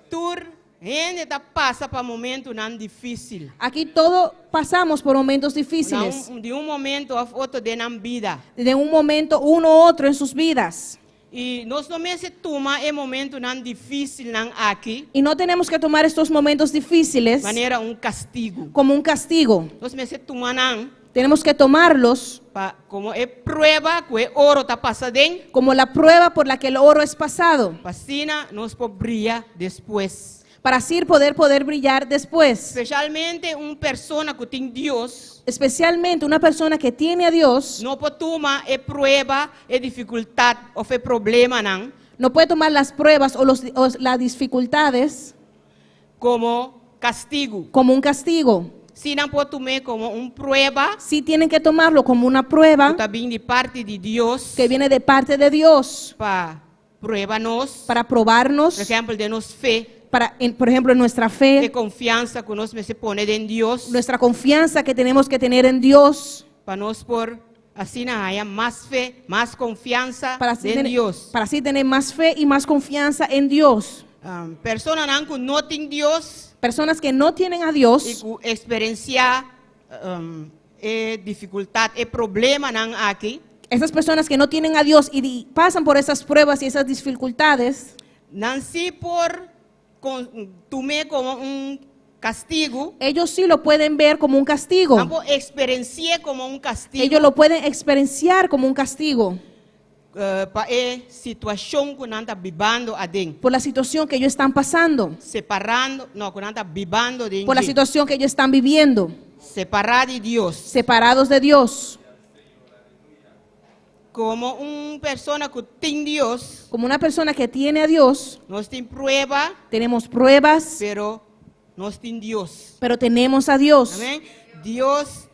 Tur hende ta pasa pa momentonan difísil. Aquí todo pasamos por momentos difíciles. Di un momento òf otro den nan bida. De un momento uno u otro en sus vidas. I nos no mester tuma e momentonan difísilnan aki Y no tenemos que tomar estos momentos difíciles manera un kastigu. como un castigo. Nos mester tuma nan Tenemos que tomarlos pa komo e prueba ku e oro ta pasa aden, como la prueba por la que el oro es pasado, pa asina nos por bria despues. para así poder brillar después. Spesialmente un persona ku tin Dios, Especialmente una persona que tiene a Dios no por tuma e prueba, e difikultat òf e problemanan no puede tomar las pruebas o las dificultades komo kastigu. como un castigo. Sí nan por tum'é komo un prueba Sí tienen que tomarlo como una prueba ku ta bin di parti di Dios que viene de parte de Dios pa prueba nos, para probarnos, por ehèmpel, den nos fe, por ejemplo, en nuestra e fe, konfiansa ku nos mester pone den Dios, nuestra confianza que tenemos que tener en Dios pa nos por asina haña mas fe, mas konfiansa para así, den tener, Dios. para así tener más fe y más confianza en Dios. Personanan ku no tin Dios Personas que no tienen a i Dios ku eksperensiá e difikultat, e problemanan aki, esas personas que no tienen a Dios y pasan por esas pruebas y esas dificultades, nan sí por tum'é komo un kastigu, ellos sí lo pueden ver como un castigo. Nan por eksperensi'é komo un kastigu. Ellos lo pueden experienciar como un castigo Pa e situashon ku nan ta bibando aden. por la situación que ellos están pasando, Separando, no, ku nan ta bibando den. por la situación que ellos están viviendo, Separá di Dios. separados de Dios. Komo un persona ku tin Dios, Como una persona que tiene a Dios, nos tin prueba, tenemos pruebas, pero nos tin Dios. pero tenemos a Dios. Amèn? Dios,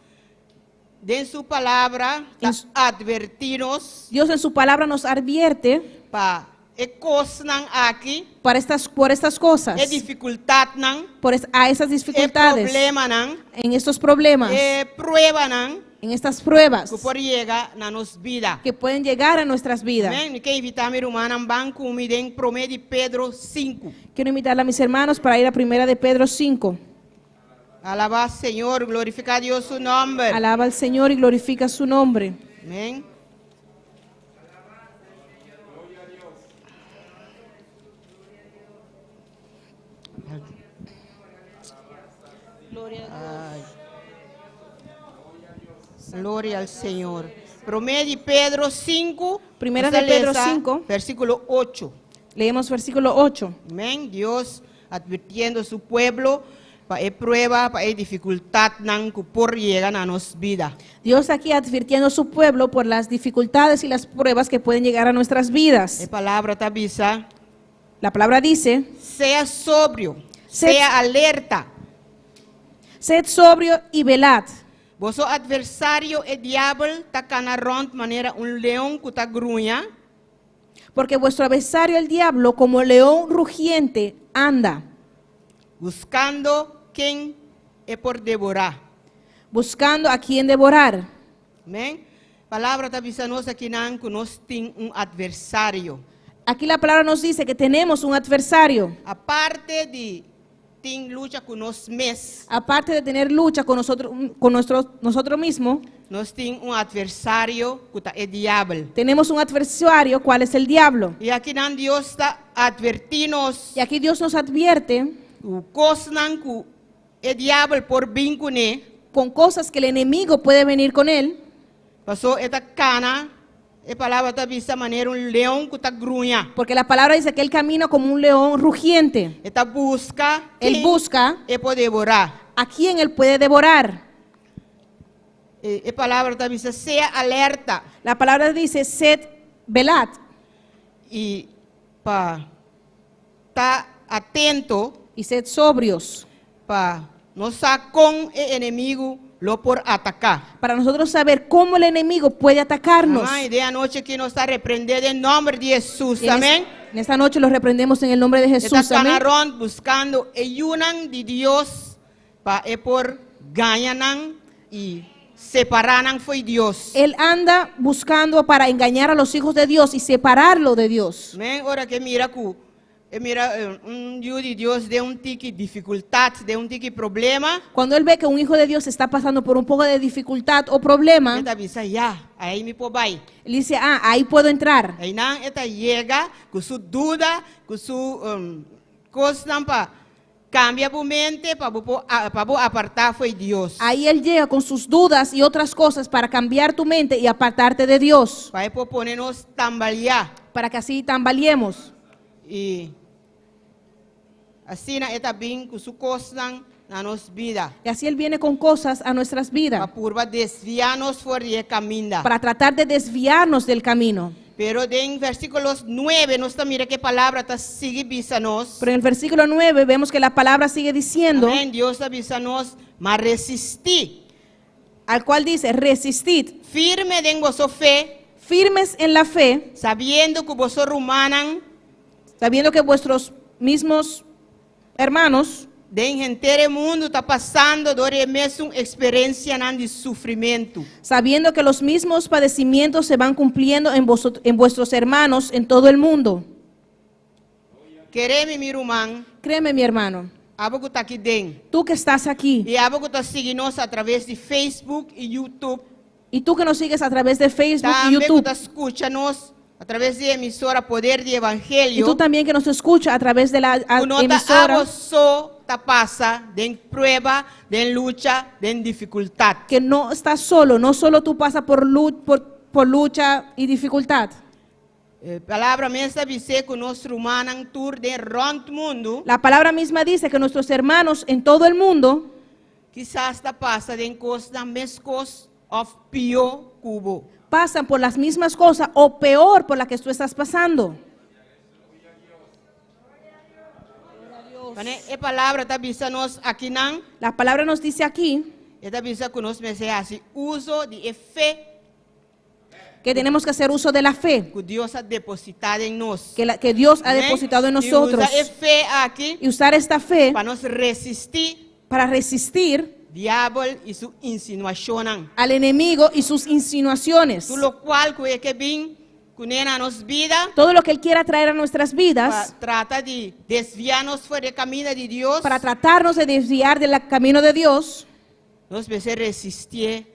den su palabra, ta atvertí nos Dios en su palabra nos advierte pa e kosnan aki, por estas cosas, e difikultatnan, a esas e dificultades, problemanan, en estos problemas, e pruebanan en estas pruebas ku por yega na nos bida. que pueden llegar a nuestras vidas. Amèn? Mi ke invitá mi rumannan ban ku mi den Promé di Pedro 5. Quiero invitarle a mis hermanos para ir a Primera de Pedro 5. Alabá Señor, glorifiká Dios su nòmber. Alaba al Señor y glorifica su nombre. Amèn. Ay. Gloria al Señor. Promé di Pedro 5. Primera de Pedro 5. Versíkulo 8. Leemos versículo 8. Amèn. Dios atvirtiendo su pueblo pa e prueba, pa e difikultatnan ku por yega na nos bida. Dios aquí advirtiendo a su pueblo por las dificultades y las pruebas que pueden llegar a nuestras vidas. E palabra ta bisa, La palabra dice, sea sobrio, sea alerta. Sed sobrio y velad. Boso atversario e diabel ta kana rònt manera un leon ku ta gruña. Porque vuestro adversario el diablo, como león rugiente, anda Buskando ken e por devorá. buscando a quien devorar. Amèn? Palabra ta bisa nos akinan ku nos tin un atversario. Aquí la palabra nos dice que tenemos un adversario. Aparte di tin lucha ku nos mes, Aparte de tener lucha con nosotros, con nosotros mismos, nos tin un atversario ku ta e diabel. tenemos un adversario, cual es el diablo. I akinan Dios ta atvertí nos Y aquí Dios nos advierte ku kosnan ku e diabel por bin kuné, con cosas que el enemigo puede venir con él. Pasó e ta kana, e palabra ta bisa manera un leon ku ta gruña. Porque la palabra dice que él camina como un león rugiente. E ta buska, Él busca e por devorá. a quien él puede devorar. E, e palabra ta bisa sea alerta. La palabra dice, sed velad. I pa ta atento. Y sed sobrios. Pa nos sa kon e enemigu lo por ataká. Para nosotros saber cómo el enemigo puede atacarnos. Amèn. Den e anochi akí nos ta reprendé den nòmber di Hesus. Y en, Amèn. en esta noche los reprendemos en el nombre de E ta Jesús. Amén. kana rònt buskando e yunan di Dios pa e por gaña nan i separá nan fo'i Dios. Él anda buscando para engañar a los hijos de Dios y separarlo de Dios. Amèn. Ora ku e mira ku e mira un yu di Dios den un tiki difikultat, den un tiki problema, Cuando él ve que un hijo de Dios está pasando por un poco de dificultad o problema, e ta bisa ya, ei mi por bai. él dice, ah, ahí puedo entrar. Einan e ta yega ku su duda, ku su um, kosnan pa kambia bo mente pa bo pa bo apartá fo'i Dios. Ahí él llega con sus dudas y otras cosas para cambiar tu mente y apartarte de Dios, Pa e por pone nos tambaleá. para que así tambaleemos. I asina e ta bin ku su kosnan na nos bida. Y así él viene con cosas a nuestras vidas Pa purba desviá nos for di e kaminda. para tratar de desviarnos del camino. Pero den versíkulo 9 nos ta mira ku e palabra ta sigui bisa nos. Pero en el versículo 9 vemos que la palabra sigue diciendo, Amèn. Dios ta bisa nos, ma resistí. al cual dice, resistid, Firme den boso fe, firmes en la fe, sabiendo ku boso rumannan sabiendo que vuestros mismos hermanos den henter mundu ta pasando dor di e mesun eksperensianan di sufrimentu. sabiendo que los mismos padecimientos se van cumpliendo en vuestros hermanos en todo el mundo. Kere mi, mi ruman, Créeme, mi hermano, abo ku ta aki den. tú que estás aquí I abo ku ta sigui nos a traves di Facebook i YouTube. y tú que nos sigues a través de Facebook y Tambe YouTube ku ta skucha nos a traves di emisora Poder di y Evangelio. tú también que nos escuchas a través de la Ku no ta emisora, abo so ta pasa den prueba, den lucha, den difikultat. que no estás solo, no solo tú pasas por lucha y dificultad. E palabra mes ta bisa ku nos rumannan tur den rònt mundu, La palabra misma dice que nuestros hermanos en todo el mundo kisas ta pasa den kosnan meskos òf pió ku bo. pasan por las mismas cosas o peor por la que tú estás pasando. Pane, e palabra ta bisa nos akinan, La palabra nos dice aquí e ta bisa ku nos mester hasi uso di e fe que tenemos que hacer uso de la fe ku Dios a depositá den nos. que Dios ha Amèn? depositado en I nosotros usa e fe aki y usar esta fe pa nos resistí para resistir diabel i su insinuashonnan. al enemigo y sus insinuaciones. Tur lokual ku e ke bin kuné na nos bida, Todo lo que él quiera traer a nuestras pa vidas trata di desviá nos for di e kaminda di Dios, para tratarnos de desviar del camino de Dios, nos mester resistí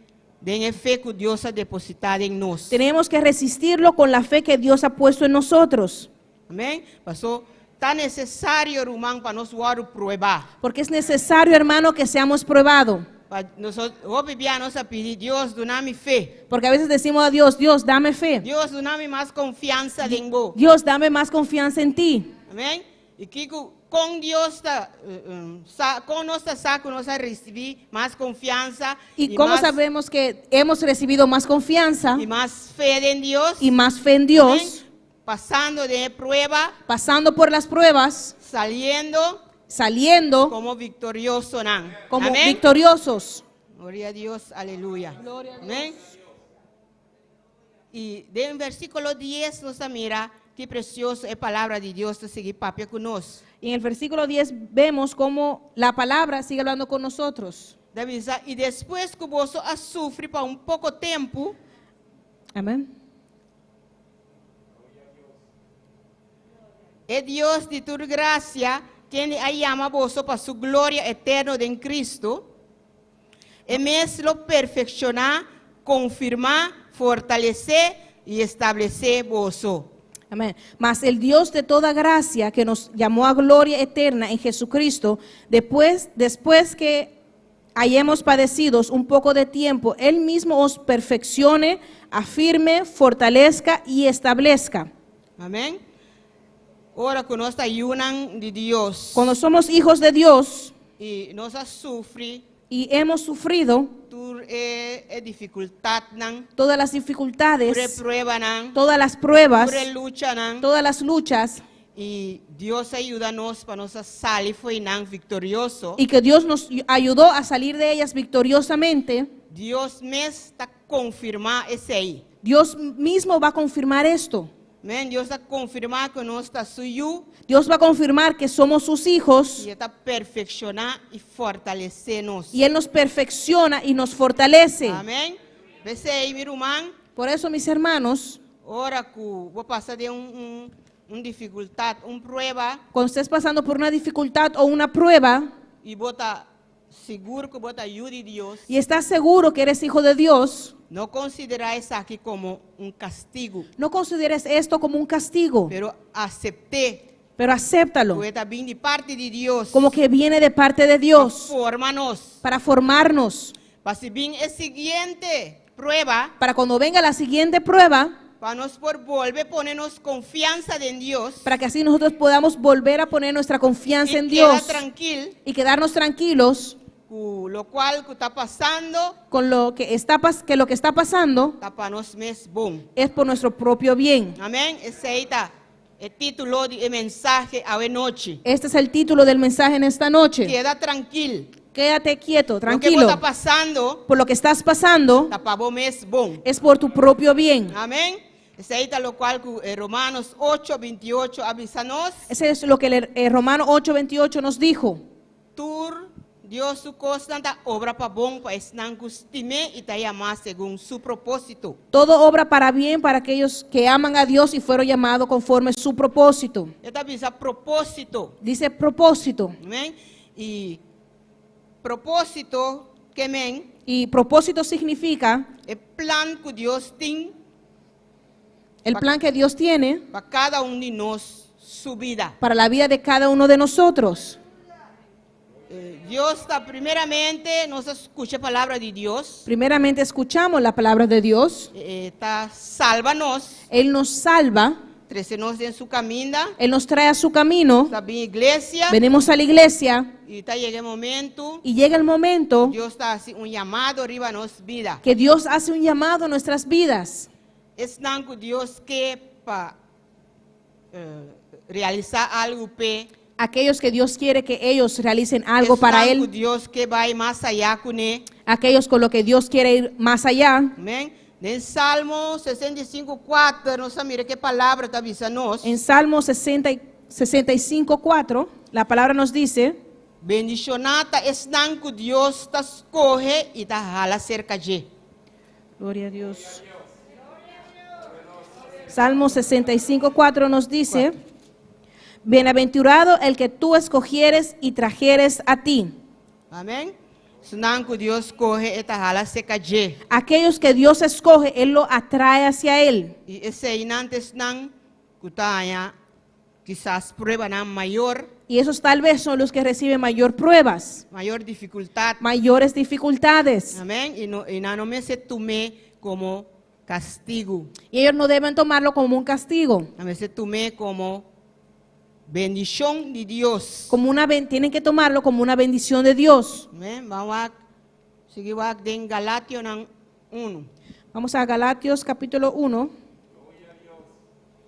den e fe ku Dios a depositá den nos. tenemos que resistirlo con la fe que Dios ha puesto en nosotros. Amèn? Paso ta nesesario, ruman, pa nos wòrdu probá. Porque es necesario, hermano, que seamos probados. Pa nos hopi bia nos a pidi Dios, duna mi fe. Porque a veces decimos a Dios, Dios, dame fe. Dios, duna mi mas konfiansa den bo. Dios, dame más confianza en ti. Amèn? I kiko kon Dios ta, sa, kon nos ta sa ku nos a risibí mas konfiansa ¿Y i cómo mas, sabemos que hemos recibido más confianza i mas fe den Dios? y más fe en Dios? Amèn? Pasando den prueba, Pasando por las pruebas, saliendo saliendo komo viktoriosonan. como Amèn? victoriosos. Gloria a Dios, aleluya. Amèn. I den versíkulo 10 nos mira ki presioso e palabra di Dios ta sigui papia ku nos. Y en el versículo 10 vemos cómo la palabra sigue hablando con nosotros. Ta bisa, i despues ku boso a sufri pa un poko tempu, Amén. e Dios di tur grasia, ken a yama boso pa su gloria eterno den Kristu, e mes lo perfekshoná, konfirmá, fortalesé i establesé boso. Amén. Mas el Dios de toda gracia que nos llamó a gloria eterna en Jesucristo, después que hayamos padecido un poco de tiempo, Él mismo os perfeccione, afirme, fortalezca y establezca. Amèn? Ora ku nos ta yunan di Dios Cuando somos hijos de Dios i nos a sufri Y hemos sufrido Tur e, e difikultatnan, todas las tur e dificultades, pruebanan, todas las pruebas, tur e luchanan. todas las luchas. I Dios a yuda nos pa nos sali for di nan viktorioso. Y que Dios nos ayudó a salir de ellas victoriosamente. Dios mes ta konfirmá esei. Dios mismo va a confirmar esto. Amèn? Dios ta konfirmá ku nos ta su yu Dios va a confirmar que somos sus hijos i E ta perfekshoná i fortalesé nos. y Él nos perfecciona y nos fortalece. Amèn? P'esei, mi ruman, Por eso, mis hermanos, ora ku bo pasa den un, un, un difikultat, un prueba, cuando estés pasando por una dificultad o una prueba i bo ta sigur ku bo ta yu di Dios, y estás seguro que eres hijo de Dios, no konsiderá esaki komo un kastigu, no consideres esto como un castigo, pero asept'é, pero acéptalo ku e ta bin di parti di Dios. como que viene de parte de Dios Forma nos. para formarnos, Pa si bin e siguiente prueba, para cuando venga la siguiente prueba, pa nos por bolbe pone nos konfiansa den Dios para que así nosotros podamos volver a poner nuestra confianza i en keda Dios trankil y quedarnos tranquilos ku lokual ku ta pasando con lo que está, pas- que lo que está pasando ta pa nos mes bon. es por nuestro propio bien. Amèn? Esei ta e título di e mensahe awe nochi. Este es el título del mensaje en esta noche. Keda trankil. Quédate quieto, Loke tranquilo. ta pasando Por lo que estás pasando ta pa bo mes bon. es por tu propio bien. Amèn? Esei ta lokual ku eh, Romanos 8, 28 a bisa nos. Ese es lo que el eh, Romano 8:28 nos dijo. Tur Dios su kosnan ta obra pa bon pa esnan ku stim'é i ta yamá segun su propósito. Todo obra para bien para aquellos que aman a Dios y fueron llamados conforme su propósito. E ta bisa propósito. Dice propósito. Amèn? I propósito ke men Y propósito significa e plan ku Dios tin el plan que Dios tiene pa kada un di nos su bida. para la vida de cada uno de nosotros. Eh, Dios ta primeramente, nos a skucha e palabra di Dios, Primeramente escuchamos la palabra de Dios. e ta salva nos, Él nos salva, trese nos den su kaminda, Él nos trae a su camino. ta bin iglesia Venimos a la iglesia i ta yega e momento, y llega el momento Dios ta hasi un yamado riba nos bida. que Dios hace un llamado a nuestras vidas. Esnan ku Dios ke pa eh, realisá algu p'e, Aquellos que Dios quiere que ellos realicen algo para esnan ku Él, Dios ke bai mas ayá kuné. aquellos con lo que Dios quiere ir más allá. Amèn? Den Salmo 65, 4, nos ta mira ki palabra ta bisa nos. En Salmo 60 y 65, 4, la palabra nos dice, Bendishoná ta esnan ku Dios ta skohe i ta hala serka dje. Gloria a Dios. Salmo 65, 4 nos dice, Bienaventurado el que tú escogieres y trajeres a ti. Amèn? Esnan ku Dios skohe e ta hala serka dje. Aquellos que Dios escoge, Él lo atrae hacia Él. I eseinan ta esnan ku ta haña kisas pruebanan mayor, Y esos tal vez son los que reciben mayor pruebas, mayor difikultat. mayores dificultades. Amèn? I, no, i nan no mester tum'é komo kastigu. Y ellos no deben tomarlo como un castigo, Nan mester tum'é komo bendishon di Dios. como una ben- tienen que tomarlo como una bendición de Dios. Amèn? Ban wak, sigui wak den Galationan 1. Vamos a Galatios capítulo 1.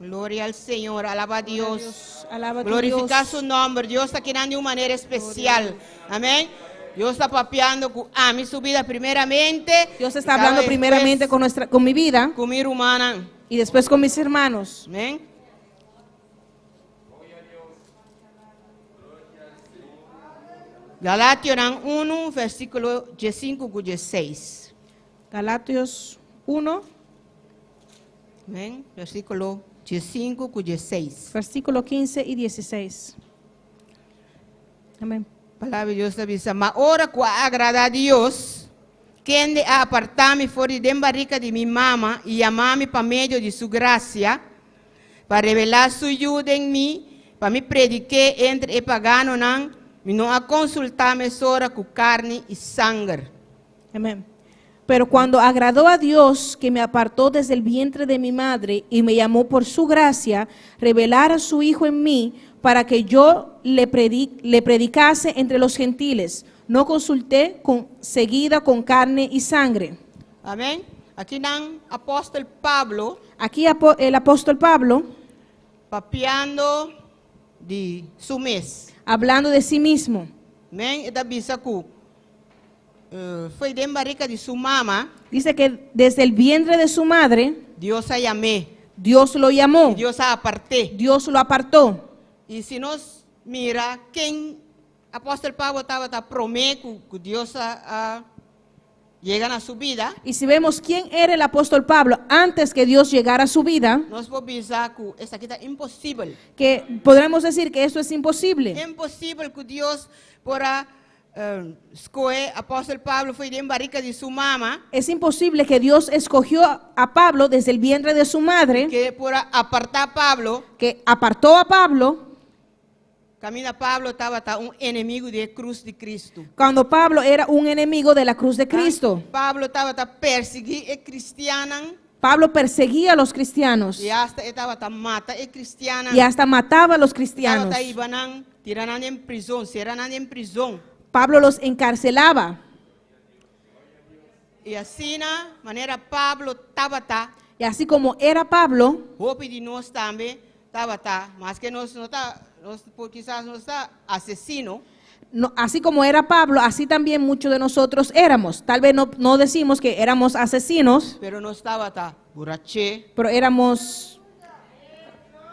Gloria al Señor, alabá Dios. Alaba a tu Glorifiká Dios. su nòmber. Dios ta akinan di un manera spesial. Amèn. Dios ta papiando ku ami su bida primeramente. Dios está hablando primeramente con, nuestra, con mi vida ku mi rumannan. y después con mis hermanos. Amèn. Galationan 1, versíkulo 15 ku 16. Galatios 1, Amèn. Versíkulo 15 ku 16. versículo 15 y 16. Amén. Palabra di Dios ta bisa, ma ora ku a agradá Dios, kende a apartá mi for di den barika di mi mama i yama mi pa medio di su grasia, pa revelá su Yu den mi, pa mi predik'é entre e paganonan, mi no a konsultá mesora ku karni i sanger. Amén. Pero cuando agradó a Dios, que me apartó desde el vientre de mi madre y me llamó por su gracia, revelar a su Hijo en mí para que yo le, predi- le predicase entre los gentiles. No consulté con seguida con carne y sangre. Amèn? Akinan apòstel Pablo Aquí el apóstol Pablo, papiando di su mes. Hablando de sí mismo. Amèn? E ta bisa ku for di den barika di su mama, Dice que desde el vientre de su madre, Dios a yam'é. Dios lo llamó. Dios a apart'é. Dios lo apartó. I si nos mira ken apòstel Pablo tabata promé ku Dios a yega na su bida, Y si vemos quién era el apóstol Pablo antes que Dios llegara a su vida, nos por bisa ku esaki ta imposibel. Que podremos decir que esto es imposible. Imposibel ku Dios por a skohe apòstel Pablo for di den barika di su mama, Es imposible que Dios escogió a Pablo desde el vientre de su madre, ku por a apartá Pablo, que apartó a Pablo kaminda Pablo tabata un enemigu di krus di Kristu. Cuando Pablo era un enemigo de la cruz de Cristo. Pablo tabata persiguí e kristiannan Pablo perseguía a los cristianos i asta e tabata mata e kristiannan. Y hasta mataba a los cristianos. Tabata hiba nan, tira nan den prizòn, sera nan den prizòn. Pablo los encarcelaba. I asina, manera Pablo tabata, Y así como era Pablo, hopi di nos tambe tabata, maske nos no ta, nos kisas no ta asesino, no, así como era Pablo, así también muchos de nosotros éramos. Tal vez no, no decimos que éramos asesinos, pero nos tabata buraché, pero éramos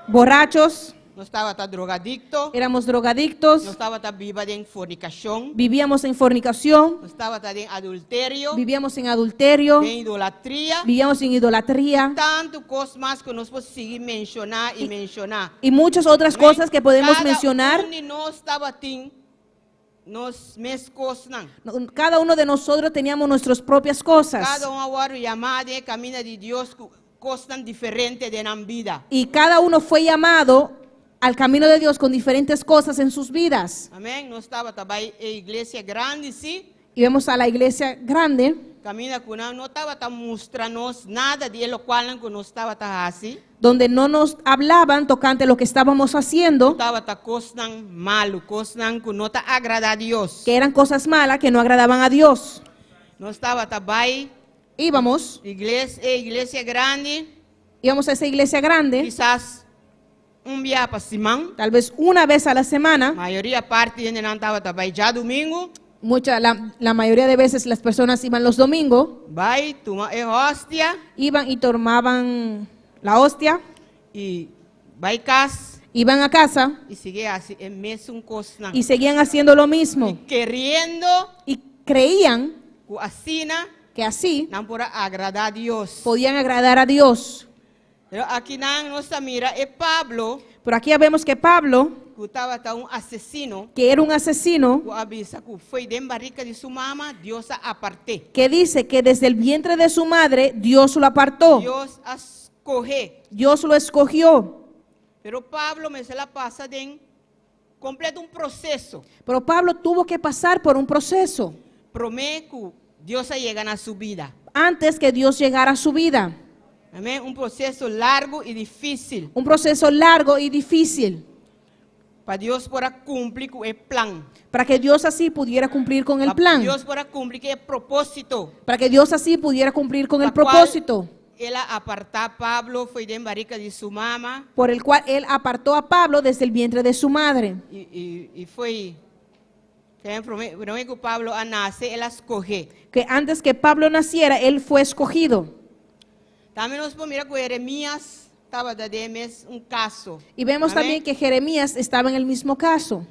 borrachos, nos tabata drogadikto, éramos drogadictos, nos tabata biba den fornikashon, vivíamos en fornicación, nos tabata den adulterio, vivíamos en adulterio, den idolatria, vivíamos en idolatría tantu kos mas ku nos por sigui menshoná i menshoná. Y muchas otras cosas que podemos Kada mencionar. Un di nos tabatin nos mes kosnan. Cada uno de nosotros teníamos nuestras propias cosas. Kada un a wòrdu yamá den kaminda di Dios ku kosnan diferente den nan bida. Y cada uno fue llamado al camino de Dios con diferentes cosas en sus vidas. Amèn. Nos tabata bai e iglesia grandi sí. Y vemos a la iglesia grande, Kaminda ku nan no tabata mustra nos nada di loke ku nos tabata hasi. Donde no nos hablaban tocante lo que estábamos haciendo, Tabata kosnan malu, kosnan ku no ta agradá Dios. Que eran cosas malas que no agradaban a Dios. Nos tabata bai Íbamos, iglesia, iglesia grandi, íbamos a esa iglesia grande, kisas un biaha pa siman. Tal vez una vez a la semana. Mayoria parti hendenan tabata bai djadumingu, La mayoría de veces las personas iban los domingos, Bai, tuma e hostia iban y tomaban la hostia, i bai kas iban a casa i sigui hasi e mesun kosnan. Y seguían haciendo lo mismo. Keriendo Y creían ku asina que así nan por agradá Dios. Podían agradar a Dios. Pero akinan nos ta mira e Pablo Pero aquí ya vemos que Pablo, ku tabata un asesino, que era un asesino, ku a bisa ku for di den barika di su mama, Dios a apart'é. Que dice que desde el vientre de su madre Dios lo apartó, Dios a skoh'é. Dios lo escogió. Pero Pablo mester a pasa den kompleto un proseso. Pero Pablo tuvo que pasar por un proceso Promé ku Dios a yega na su bida. Antes que Dios llegara a su vida. Amèn? Un proseso largu i difísil. Un proceso largo y difícil Pa Dios por a kumpli ku e plan. Para que Dios así pudiera cumplir con el Pa plan. Dios por a kumpli ku e propósito. Para que Dios así pudiera cumplir con el Pa kual propósito El a apartá Pablo for di den barika di su mama por el cual él apartó a Pablo desde el vientre de su madre. I, i, i for di promé ku Pablo a nase, el a skoh'é. Que antes que Pablo naciera, él fue escogido. Tambe nos por mira ku Jeremias tabata den mesun kaso. Y vemos Amèn? También que Jeremías estaba en el mismo caso.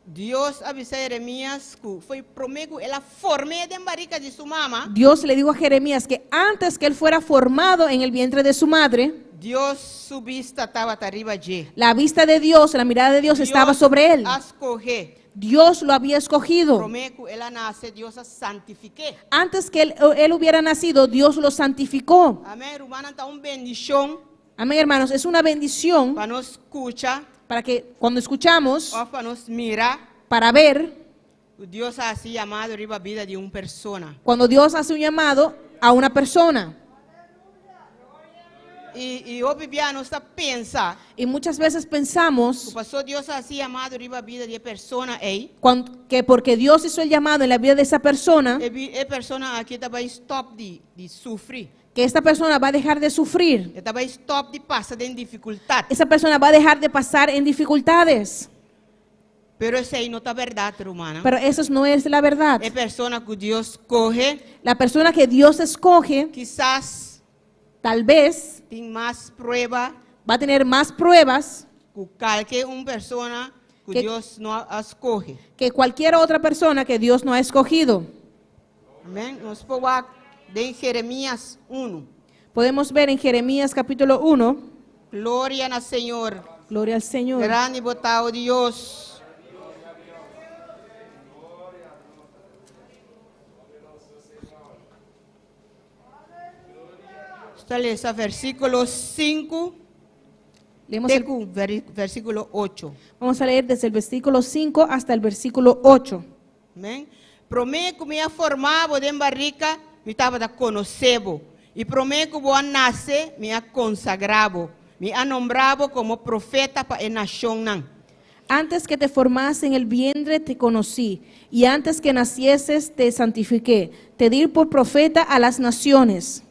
Dios a bisa Jeremias ku for di promé ku el a form'é den barika di su mama. Dios le dijo a Jeremías que antes que él fuera formado en el vientre de su madre, Dios su bista tabata riba dje. La vista de Dios, la mirada de Dios estaba sobre él. A skoh'é. Dios lo había escogido. Promé ku el a nase, Dios a santifik'é. Antes que él hubiera nacido, Dios lo santificó. Amèn, ruman, ta un bendishon Amén, hermanos. Es una bendición pa nos skucha, para que cuando escuchamos, òf pa nos mira, para ver, Dios a hasi yamado riba bida di un persona. Cuando Dios hace un llamado a una persona. I, i hopi bia nos ta pensa. Y muchas veces pensamos Paso Dios a hasi yamado riba bida di e persona ei. Que porque Dios hizo el llamado en la vida de esa persona, E, e persona aki ta bai stòp di, di sufri. Que esta persona va a dejar de sufrir. E ta bai stòp di pasa den difikultat. Esa persona va a dejar de pasar en dificultades. Pero esei no ta bèrdat, ruman. Pero eso no es la verdad. E persona ku Dios skohe, La persona que Dios escoge, kisas tal vez tin mas prueba va a tener más pruebas ku kualke un persona ku Dios no a skohe. Que cualquier otra persona que Dios no ha escogido. Amèn. Nos por wak den Jeremías 1. Podemos ver en Jeremías capítulo 1. Gloria na Señor. Gloria al Señor. Grandi bo ta, o Dios. Ta lesa versíkulo 5 Leemos te ku versíkulo 8. Vamos a leer desde el versículo 5 hasta el versículo 8. Amèn. Promé ku mi a forma bo den barika, mi tabata konosé bo. I promé ku bo a nase, mi a konsagrá bo. Mi a nombra bo komo profeta pa e nashonnan. Antes que te formase en el vientre te conocí, y antes que nacieses te santifiqué. Te di por profeta a las naciones.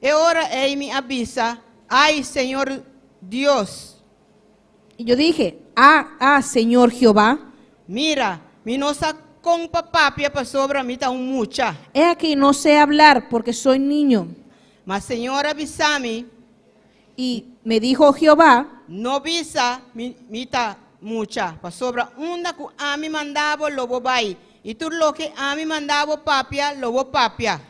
E ora ei mi a bisa: Ai, Señor Dios! Y yo dije: Ah, ah, Señor Jehová. Mira, mi no sa kon pa papia pasobra mi ta un mucha. He aquí no sé hablar porque soy niño. Ma Señor a bisa mi. Y me dijo Jehová. No bisa, Mi, mi ta mucha, pasobra unda ku ami manda bo, lo bo bai, i tur loke ami manda bo papia, lo bo papia.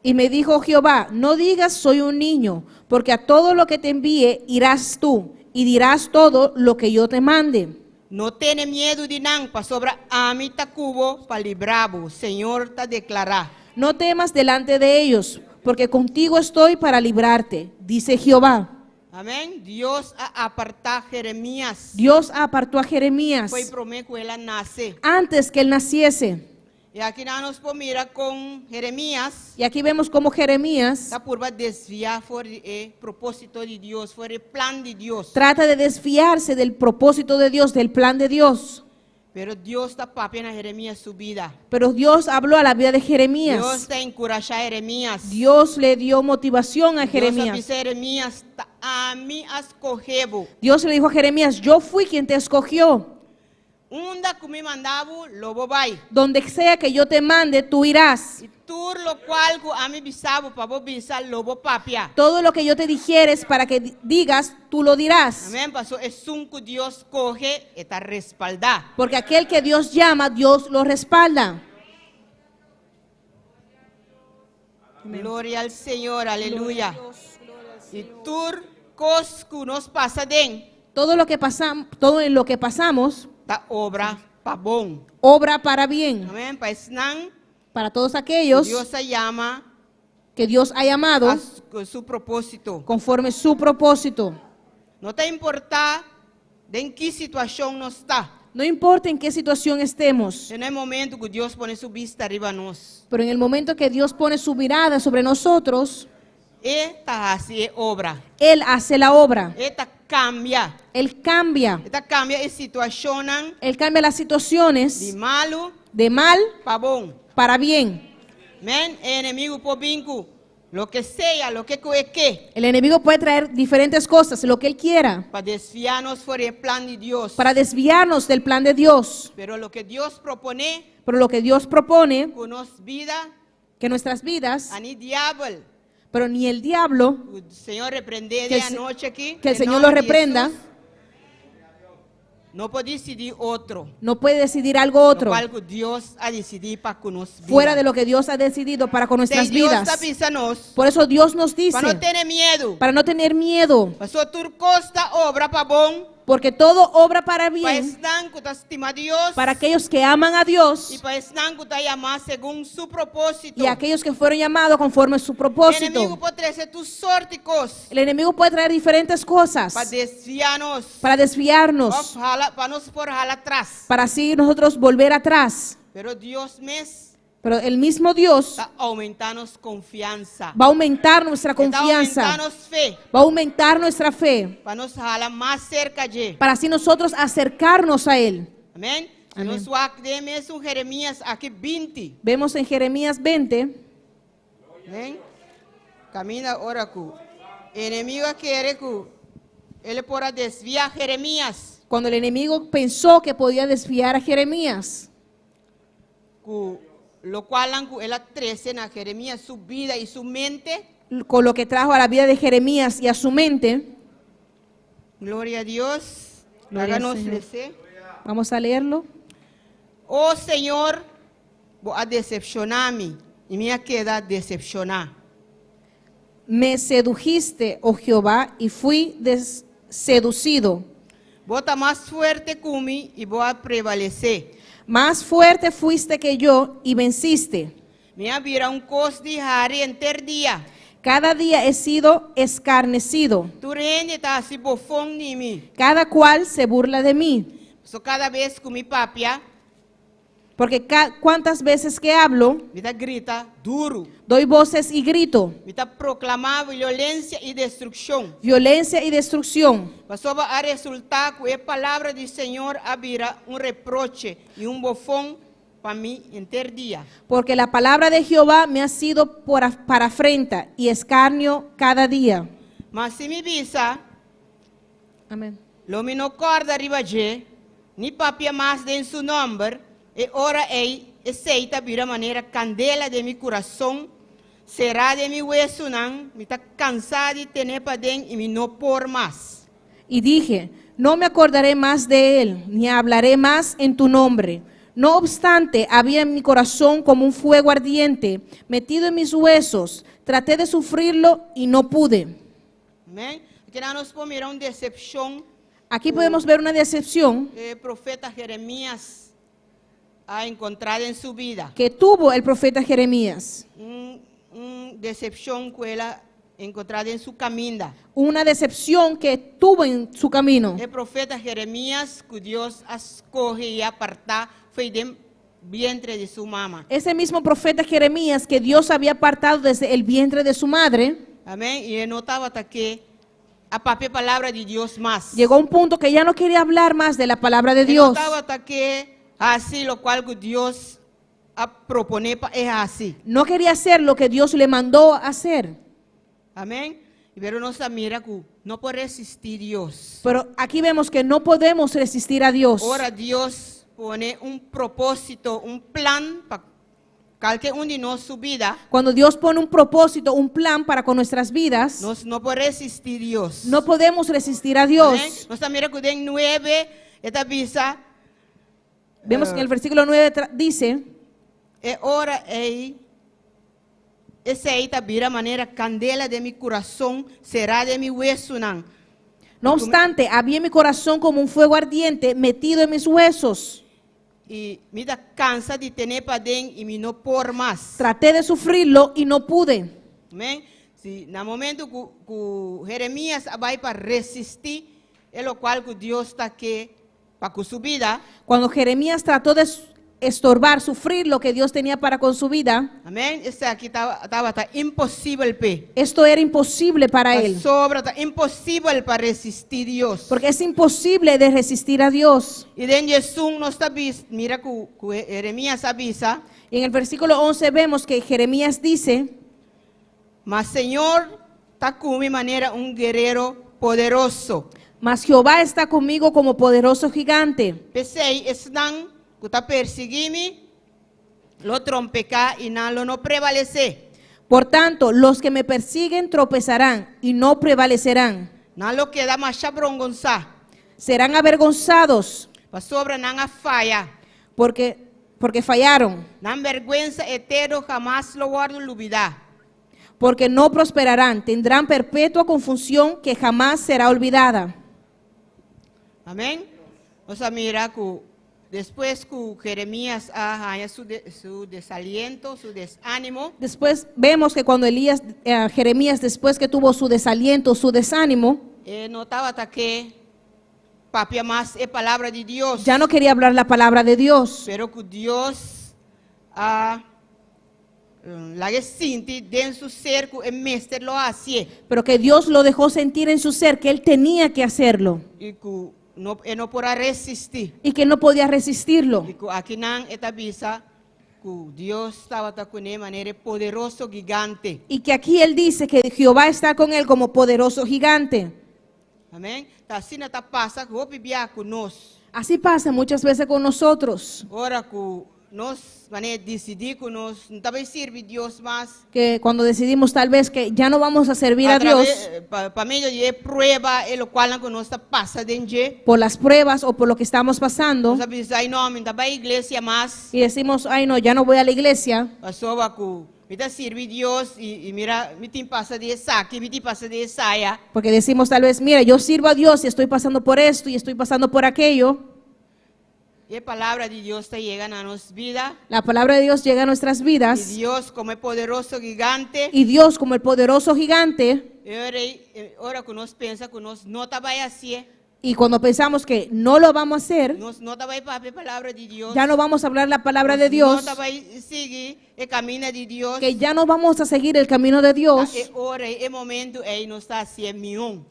Y me dijo Jehová: No digas soy un niño, porque a todo lo que te envíe irás tú, y dirás todo lo que yo te mande. No tene miedu di nan, pasobra ami ta ku bo pa libra bo, Señor ta deklará. No temas delante de ellos, porque contigo estoy para librarte, dice Jehová. Amèn. Dios a apartá Jeremías. Dios apartó a Jeremías. Foi promé ku el a nase. Antes que él naciese. I aki nos por mira kon Jeremías. Y aquí vemos cómo Jeremías Ta purba desviá for di e propósito di Dios, for di e plan di Dios. Trata de desviarse del propósito de Dios, del plan de Dios. Pero Dios ta papia na Jeremías su bida. Pero Dios habló a la vida de Jeremías. Dios ta enkurashá Jeremías. Dios le dio motivación a Dios a Jeremías. bisa Jeremías, Ta ami a skohe bo. Dios le dijo a Jeremías: Yo fui quien te escogió. Unda ku mi manda bo, lo bo bai. Donde sea que yo te mande, tú irás. I tur lokual ku ami bisa bo pa bo bisa, lo bo papia. Todo lo que yo te dijeres para que digas, tú lo dirás. Amèn. Paso esun ku Dios skohe, e ta respaldá. Porque aquel que Dios llama, Dios lo respalda. Gloria al Señor, aleluya. I tur kos ku nos pasa den. Todo lo que pasamos, todo en lo que pasamos, Ta obra pa bon. Obra para bien. Amèn. Pa esnan Para todos aquellos Dios a yama que Dios ha llamado a su propósito. Conforme su propósito. No ta importá den ki situashon nos ta. No importa en qué situación estemos, Na momento ku Dios pone su bista riba nos. Pero en el momento que Dios pone su mirada sobre nosotros, E ta hasi e obra. Él hace la obra. E ta kambia. Él cambia. E ta kambia e situashonnan Él cambia las situaciones di malu de mal pa bon. Para bien. Amèn, enemigu por bin ku loke sea, loke ku e ke. El enemigo puede traer diferentes cosas, lo que él quiera, Pa desviá nos for di e plan di Dios. Para desviarnos del plan de Dios. Pero loke Dios proponé Pero lo que Dios propone, ku nos bida, que nuestras vidas, ni diabel. Pero ni el diablo, Señor reprendé que el, e anochi aki. que el En Señor lo nòmber di reprenda, Jesús, no por disidí otro. No puede decidir algo otro, Lokual ku Dios a disidí pa ku nos bida. Fuera de lo que Dios ha decidido para con nuestras Dios vidas. ta bisa nos. Por eso Dios nos dice, Pa no tene miedu. Para no tener miedo, Paso tur kos ta obra pa bon. Porque todo obra para Pa bien esnan ku ta stima Dios. Para aquellos que aman a Dios I pa esnan ku ta yamá segun su propósito. Y aquellos que fueron llamados conforme a su propósito. Enemigu por trese tur sorto di kos. El enemigo puede traer diferentes cosas Pa desviá nos. Para desviarnos, Pa nos por hala atras. Para así nosotros volver atrás. Pero Dios mes. Pero el mismo Dios ta oumentá nos konfiansa. va a aumentar nuestra E ta oumentá confianza, nos fe va a aumentar nuestra fe, pa nos hala mas serka dje. para así nosotros acercarnos a Él. Amèn? Si Amèn. nos wak den mesun Jeremias aki 20. Vemos en Jeremías 20, Amèn? Kaminda ora ku enemigu a kere ku el por a desviá Jeremias. cuando el enemigo pensó que podía desviar a Jeremías, Ku lokualnan ku el a trese na Jeremias su bida i su mente. con lo que trajo a la vida de Jeremías y a su mente. Gloria a Dios. Gloria al Laga nos Señor. les'é. Vamos a leerlo. O Señor, bo a desepshoná mi i mi a keda desepshoná. Me sedujiste, oh Jehová, y fui des- seducido. Bo ta mas fuerte ku mi i bo a prevalesé. Más fuerte fuiste que yo y venciste. Mi a bira un kos di hari henter dia. Cada día he sido escarnecido. Tur hende ta hasi bofon di mi. Cada cual se burla de mí. So kada bes ku mi papia, Porque cuantas veces que hablo, mi ta grita duru. doy voces y grito. Mi ta proklamá violensia i destrukshon. Violencia y destrucción. Pasobra a resultá ku e palabra di Señor a bira un reproche i un bofon pa mi henter dia. Porque la palabra de Jehová me ha sido para afrenta y escarnio cada día. Ma si mi bisa, Amén. lo mi no kòrda riba dje, ni papia mas den su nòmber, e ora ei esei ta bira manera kandela den mi kurason, será den mi wesunan, mi ta kansá di ten'é paden i mi no por mas. Y dije, no me acordaré más de él, ni hablaré más en tu nombre. No obstante, había en mi corazón como un fuego ardiente, metido en mis huesos. Traté de sufrirlo y no pude. Amèn? Aki nos por mira un desepshon. Aquí podemos ver una decepción E profeta Jeremias a enkontrá den su bida. que tuvo el profeta Jeremías. Un, un desepshon ku el a enkontrá den su kaminda. Una decepción que tuvo en su camino. E profeta Jeremias, ku Dios a skohe i apartá for di vientre di su mama. Ese mismo profeta Jeremías que Dios había apartado desde el vientre de su madre, Amèn? I e no tabata ke a papia palabra di Dios mas. llegó a un punto que ya no quería hablar más de la palabra de E no Dios. tabata ke hasi lokual ku Dios a proponé pa e hasi. No quería hacer lo que Dios le mandó hacer. Amèn? Pero nos a mira ku no por resistí Dios. Pero aquí vemos que no podemos resistir a Dios. Ora Dios pone un propósito, un plan pa kualke un di nos su bida. Cuando Dios pone un propósito, un plan para con nuestras vidas, Nos no por resistí Dios. no podemos resistir a Amèn? Dios. Nos a mira ku den 9, e ta bisa, Vemos que en el versículo 9 dice, e ora ei, esei ta bira manera kandela den mi kurason, será den mi wesunan. no obstante, había en mi corazón como un fuego ardiente metido en mis huesos. I mi ta kansa di ten'é paden i mi no por mas. Traté de sufrirlo y no pude. Amèn? Si na momento ku, ku Jeremias a bai pa resistí, e lokual ku Dios ta ke pa ku su bida. Cuando Jeremías trató de estorbar, sufrir lo que Dios tenía para con su vida, Amèn? Esaki tabata imposibel p'e. esto era imposible para él. Pasobra ta imposibel pa resistí Dios. Porque es imposible de resistir a Dios. I den 11 nos ta bisa, mira ku, ku Jeremias a bisa, Y en el versículo 11 vemos que Jeremías dice, Ma Señor ta ku mi manera un guerero poderoso. mas Jehová está conmigo como poderoso gigante. P'esei esnan ku ta persiguí mi, lo trompeká i nan lo no prevalesé. Por tanto, los que me persiguen tropezarán y no prevalecerán. Nan lo keda masha brongonsá. Serán avergonzados Pasobra nan a faya. porque fallaron, Nan bèrgwensa eterno hamas lo wòrdu lubidá. porque no prosperarán. Tendrán perpetua confusión que jamás será olvidada. Amèn? Nos a mira ku despues ku Jeremias a haña su, de, su desaliento, su desánimo, Después vemos que cuando Elías, Jeremías, después que tuvo su desaliento, su desánimo, e no tabata ke papia mas e palabra di Dios. ya no quería hablar la palabra de Dios. Pero ku Dios a lag'é sinti den su ser ku e mester lo hasié. Pero que Dios lo dejó sentir en su ser que él tenía que hacerlo I ku no, e no por a resistí. y que no podía resistirlo. I ku akinan e ta bisa ku Dios tabata kuné manera poderoso gigante. Y que aquí él dice que Jehová está con él como poderoso gigante. Amèn? Ta asina ta pasa hopi bia ku nos. Así pasa muchas veces con nosotros, Ora ku nos manera disidí ku nos no ta bai sirbi Dios mas. Que cuando decidimos tal vez que ya no vamos a servir a Dios Pa medio di e prueba, e lokualnan ku nos ta pasa den dje. Por las pruebas o por lo que estamos pasando. Nos a bisa, ai no, mi no ta bai iglesia mas. Y decimos, ay no, ya no voy a la iglesia. Pasobra ku mi ta sirbi Dios i, i mira, mi tin pasa di esaki, mi tin pasa di esaya. Porque decimos tal vez, mira, yo sirvo a Dios y estoy pasando por esto y estoy pasando por aquello. E palabra di Dios ta yega na nos bida. La palabra de Dios llega a nuestras I vidas. Dios komo e poderoso gigante. Y Dios como el poderoso gigante. E ora, ei, ora ku nos pensa ku nos no ta bai hasié. Y cuando pensamos que no lo vamos a hacer, Nos no ta bai papia palabra di Dios. Ya no vamos a hablar la palabra de Nos no Dios, ta bai sigui e kaminda di Dios. Que ya no vamos a seguir el camino de Dios, E ora, e momento ei nos ta hasié mihó.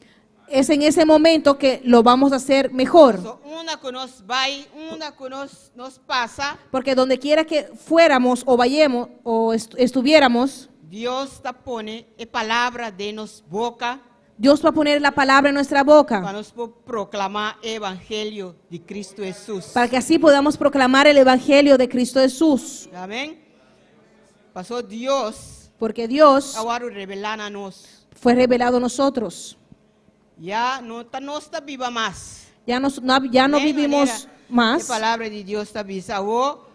Es en ese momento que lo vamos a hacer mejor. So, unda ku nos bai, unda ku nos, nos pasa, Porque donde quiera que fuéramos o vayamos o estuviéramos, Dios ta pone e palabra den nos boka Dios va a poner la palabra en nuestra boca pa nos por proklamá e evangelio di Kristu Hesus. Para que así podamos proclamar el evangelio de Cristo Jesús. Amèn. Paso Dios Porque Dios a wòrdu revelá na nos. Fue revelado a nosotros. Ya no ta nos ta biba mas. Ya, no, ya no Amèn, vivimos manera más. E palabra di Dios ta bisa awor,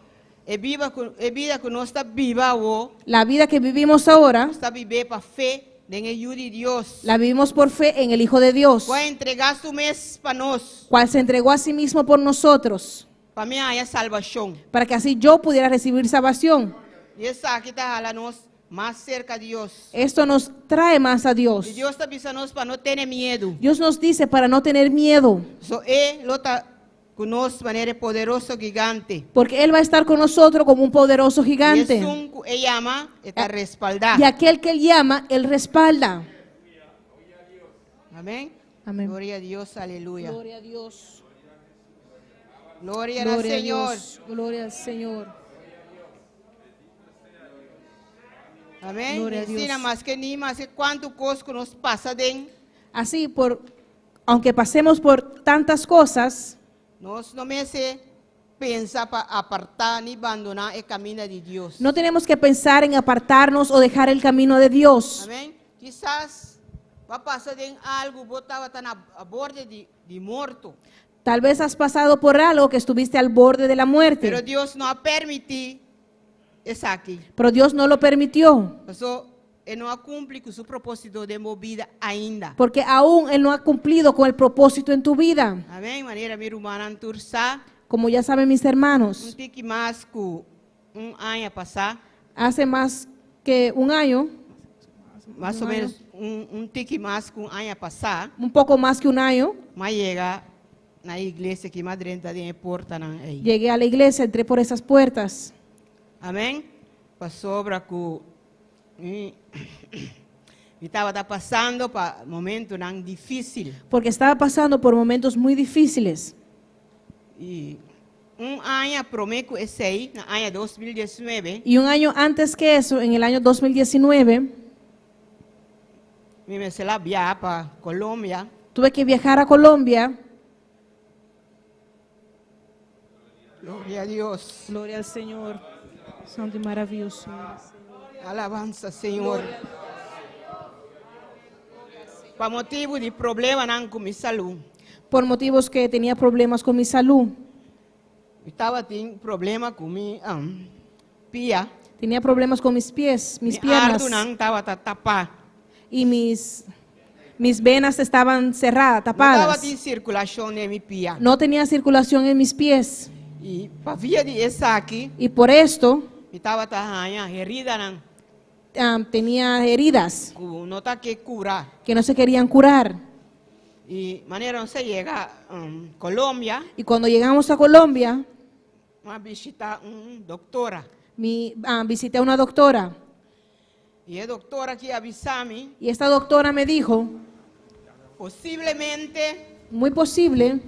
e biba ku e bida ku nos ta biba awor, La vida que vivimos ahora, nos ta bib'é pa fe den e Yu di Dios. La vivimos por fe en el Hijo de Dios, Ku a entregá su mes pa nos, Cual se entregó a sí mismo por nosotros, pa mi haña salbashon. Para que así yo pudiera recibir salvación. I esaki ta hala nos mas serka Dios. Esto nos trae más a Dios. I Dios ta bisa nos pa no tene miedu. Dios nos dice para no tener miedo, So e lo ta ku nos manera e poderoso gigante. Porque Él va a estar con nosotros como un poderoso I gigante. esun ku e yama, e ta respaldá. Y aquel que Él llama, Él respalda. Amèn. Amèn. Gloria a Dios, aleluya. Gloria a Dios. Gloria al Gloria a Señor. Dios. Gloria al Señor. Amèn. Gloria a Dios. Asina maske ni maske kuantu kos ku nos pasa aden. Así, aunque pasemos por tantas cosas, Nos no mester pensa pa apartá ni bandoná e kaminda di Dios. No tenemos que pensar en apartarnos o dejar el camino de Dios. Amèn. Kisas b'a pasa den algu bo tabata na borde di, di morto. Tal vez has pasado por algo que estuviste al borde de la muerte, Pero Dios no a permití esaki. Pero Dios no lo permitió, Pasó e no a kumpli ku su propósito den bo bida ainda. Porque aún Él no ha cumplido con el propósito en tu vida. Amèn. Manera mi rumannan tur sa, Como ya saben mis un hermanos, tiki mas ku un aña pasá, hace más que un año, mas o ménos un, un tiki mas ku un aña pasá, un poco más que un año, m'a yega na iglesia akí, m'a drenta den e portanan ei. Llegué a la iglesia, entré por esas puertas. Amèn? Pasobra ku mi, mi tabata pasando pa momentonan difísil. Porque estaba pasando por momentos muy difíciles. I un aña promé ku esei, na aña 2019, Y un año antes que eso, en el año 2019, mi mester a biaha pa Colombia. Tuve que viajar a Colombia. Gloria a Dios. Gloria al Señor. Santo y maravilloso. Alabansa, Señor. Pa motibu di problemanan ku mi salú. Por motivos que tenía problemas con mi salud. Mi tabatin problema ku mi pia. Tenía problemas con mis pies, mis Mi piernas. ardunan tabata tapá. Y mis venas estaban cerradas, No tapadas. tabatin sirkulashon den mi pia. No tenía circulación en mis pies. I pa via di esaki, Y por esto mi tabata haña heridanan tenía heridas ku no ta ke kura. Que no se querían curar. I manera nos a yega Colombia, Y cuando llegamos a Colombia, m'a bishitá un doktora. visité a una doctora. I e dòkter aki a bisa mi, Y esta doctora me dijo, posiblemente muy posible,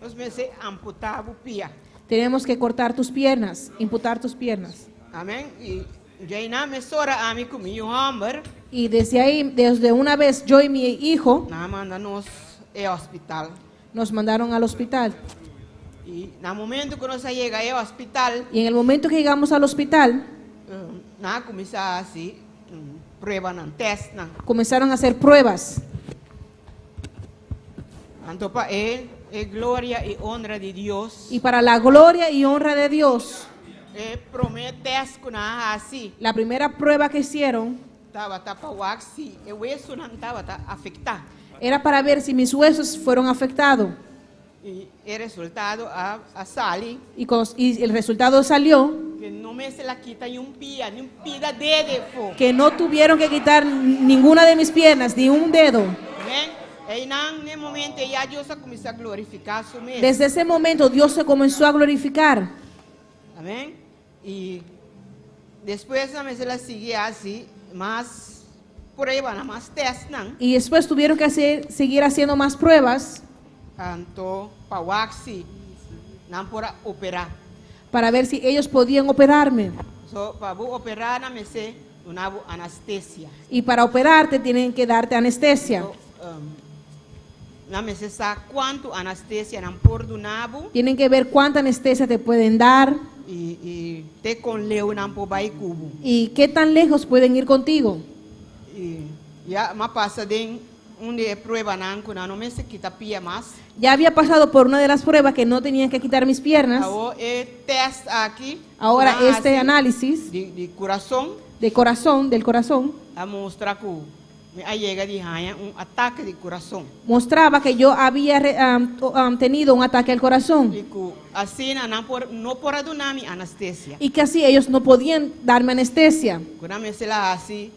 nos mester amputá bo pia. Tenemos que cortar tus piernas, imputar tus piernas. Amèn. I djei mesora ami ku mi hòmber, Y desde ahí, desde una vez yo y mi hijo nan a manda nos e hospital. Nos mandaron al hospital. I na momento ku nos a yega e hospital, Y en el momento que llegamos al hospital, nan a kuminsá hasi pruebanan, tèstnan. Comenzaron a hacer pruebas. Anto pa e, e gloria i honra di Dios, Y para la gloria y honra de Dios, e promé tèst ku nan a hasi, la primera prueba que hicieron tabata pa wak si e wesunan tabata afektá. Era para ver si mis huesos fueron afectados. I e resultado a, a sali Y el resultado salió ku no mester a kita ni un pia, ni un pida dede afó. Que no tuvieron que quitar ninguna de mis piernas, ni un dedo. Amèn? Einan, na e momento, ya Dios a kuminsá glorifiká su mes. Desde ese momento Dios se comenzó a glorificar. Amèn? I despues nan mester a sigui hasi mas prueba, mas tèstnan. Y después tuvieron que seguir haciendo más pruebas Anto pa wak si nan por a operá. Para ver si ellos podían operarme. So pa bo operá nan mester duna bo anestesia. Y para operarte tienen que darte anestesia. So, nan mester sa kuantu anestesia nan por duna bo Tienen que ver cuánta anestesia te pueden dar i te kon leu nan por bai ku bo. Y qué tan lejos pueden ir contigo. I ya m'a pasa den un di e pruebanan ku nan no mester kita pia mas. Ya había pasado por una de las pruebas que no tenían que quitar mis piernas. Awor e tèst aki, Ahora nan este hasi análisis di kurason de corazón, del corazón, a mustra ku mi a yega di haña un atake di kurason. Mostraba que yo había tenido un ataque al corazón I ku asina nan por no por a duna mi anestesia. Y que así ellos no podían darme anestesia, Ku nan mester a hasi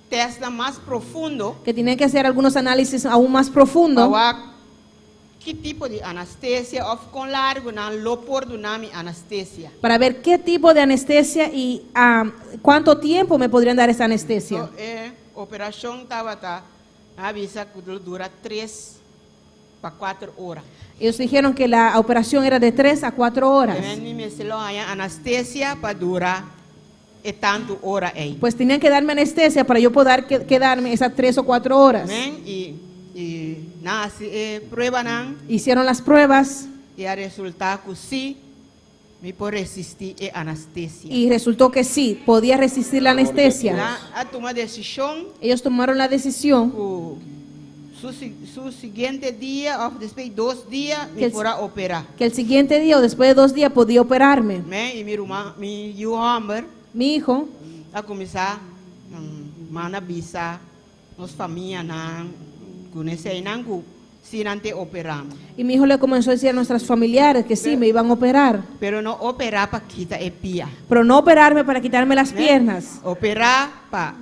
tèst mas profundo que tenían que hacer algunos análisis aún más profundo pa ki tipo di anestesia òf kon largu nan lo por duna mi anestesia. Para ver qué tipo de anestesia y cuánto tiempo me podrían dar esa anestesia. So, e operashon tabata a bisa ku lo dura 3 pa 4 ora. Ellos dijeron que la operación era de 3 a 4 horas. Ke men mi mester lo haña anestesia pa dura e tantu ora ei. Pues tenían que darme anestesia para yo poder quedarme esas 3 o 4 horas. Amèn? I nan a hasi e pruebanan Hicieron las pruebas i a resultá ku sí, mi por resistí e anestesia. Y resultó que sí, podía resistir la anestesia. Nan a tuma desishon Ellos tomaron la decisión ku su, su siguiente dia òf despues di 2 dia mi por a operá. Que el siguiente día o después de 2 días podía operarme. Amèn? I mi ruman, mi yu hòmber Mi hijo a kuminsá manda bisa nos famianan ku nan ku sí nan ta operá. Y mi hijo le comenzó a decir a nuestras familiares que sí, me iban a operar. Pero no operá pa kita e pia. Pero no operarme para quitarme las Ne? piernas. Operá pa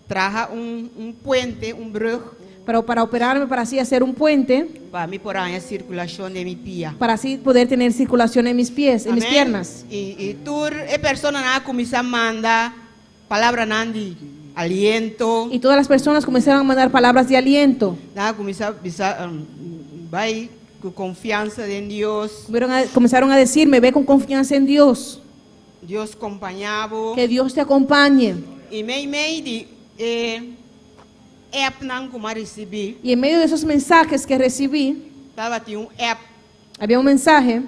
traha un puente, un brug, Pero para operarme para así hacer un puente, pa mi por haña sirkulashon den mi pia. Para así poder tener circulación en mis pies, en mis Amèn? piernas. I tur e personanan a kuminsá manda palabranan di aliento. Y todas las personas comenzaron a mandar palabras de aliento. Nan a kuminsá bisa bai ku konfiansa den Dios. Comenzaron a decirme: "Ve con confianza en Dios". Dios kompañá bo. Que Dios te acompañe. I meimei di e appnan ku m'a risibí, Y en medio de esos mensajes que recibí, tabatin un app había un mensaje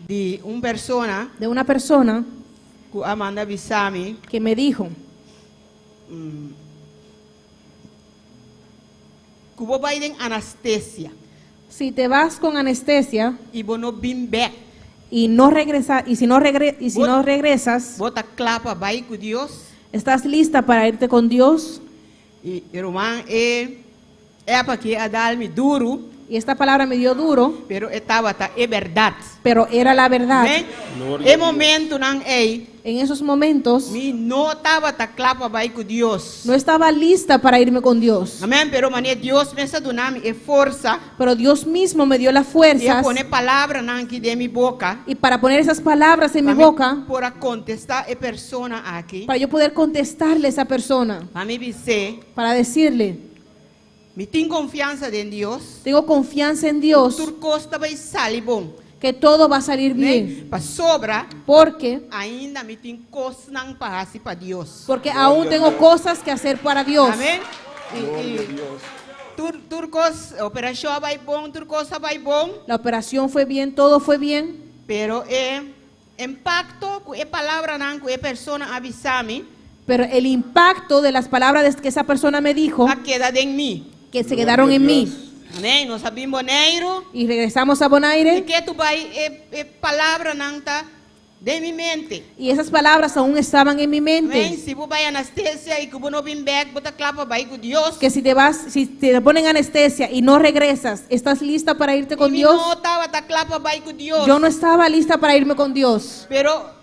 di un persona de una persona ku a manda bisa mi, que me dijo ku bo bai den anestesia si te vas con anestesia i bo no bin bèk, y no regresa y si no regresas, bo ta kla pa bai ku Dios. ¿Estás lista para irte con Dios? I ruman e app aki a dal mi duru. Y esta palabra me dio duro, Pero e tabata e bèrdat. pero era la verdad. Amèn? E momentonan ei, En esos momentos mi no tabata kla pa bai ku Dios. no estaba lista para irme con Dios. Amèn? Pero manera Dios mes a duna mi e forsa Pero Dios mismo me dio las i a fuerzas pone palabranan aki den mi boka. y para poner esas palabras en mi Pa mi boca, por a kontestá e persona aki. para yo poder contestarle a esa persona, Pa mi bis'é, para decirle, mi tin konfiansa den Dios. tengo confianza en Dios, Tur kos ta bai sali bon. que todo va a salir bien. Amèn? Pasobra Porque, ainda mi tin kosnan pa hasi pa Dios. porque aún tengo cosas que hacer para Dios. Amèn? I, i, tur, tur kos, operashon a bai bon, tur kos a bai bon. La operación fue bien, todo fue bien, Pero e impakto ku e palabranan ku e persona a bisa mi, pero el impacto de las palabras que esa persona me dijo, a keda den mi. que se quedaron en mí. Amèn? Nos a bin Boneiru. Y regresamos a Bonaire I ketu bai e, e palabranan ta den mi mente. y esas palabras aún estaban en mi Amèn? mente. Si bo bai anestesia i ku bo no bin bèk, bo ta kla pa bai ku Dios. Que si te vas, si te ponen anestesia y no regresas, ¿estás lista para irte con I mi Dios? no tabata kla pa bai ku Dios. Yo no estaba lista para irme con Dios. Pero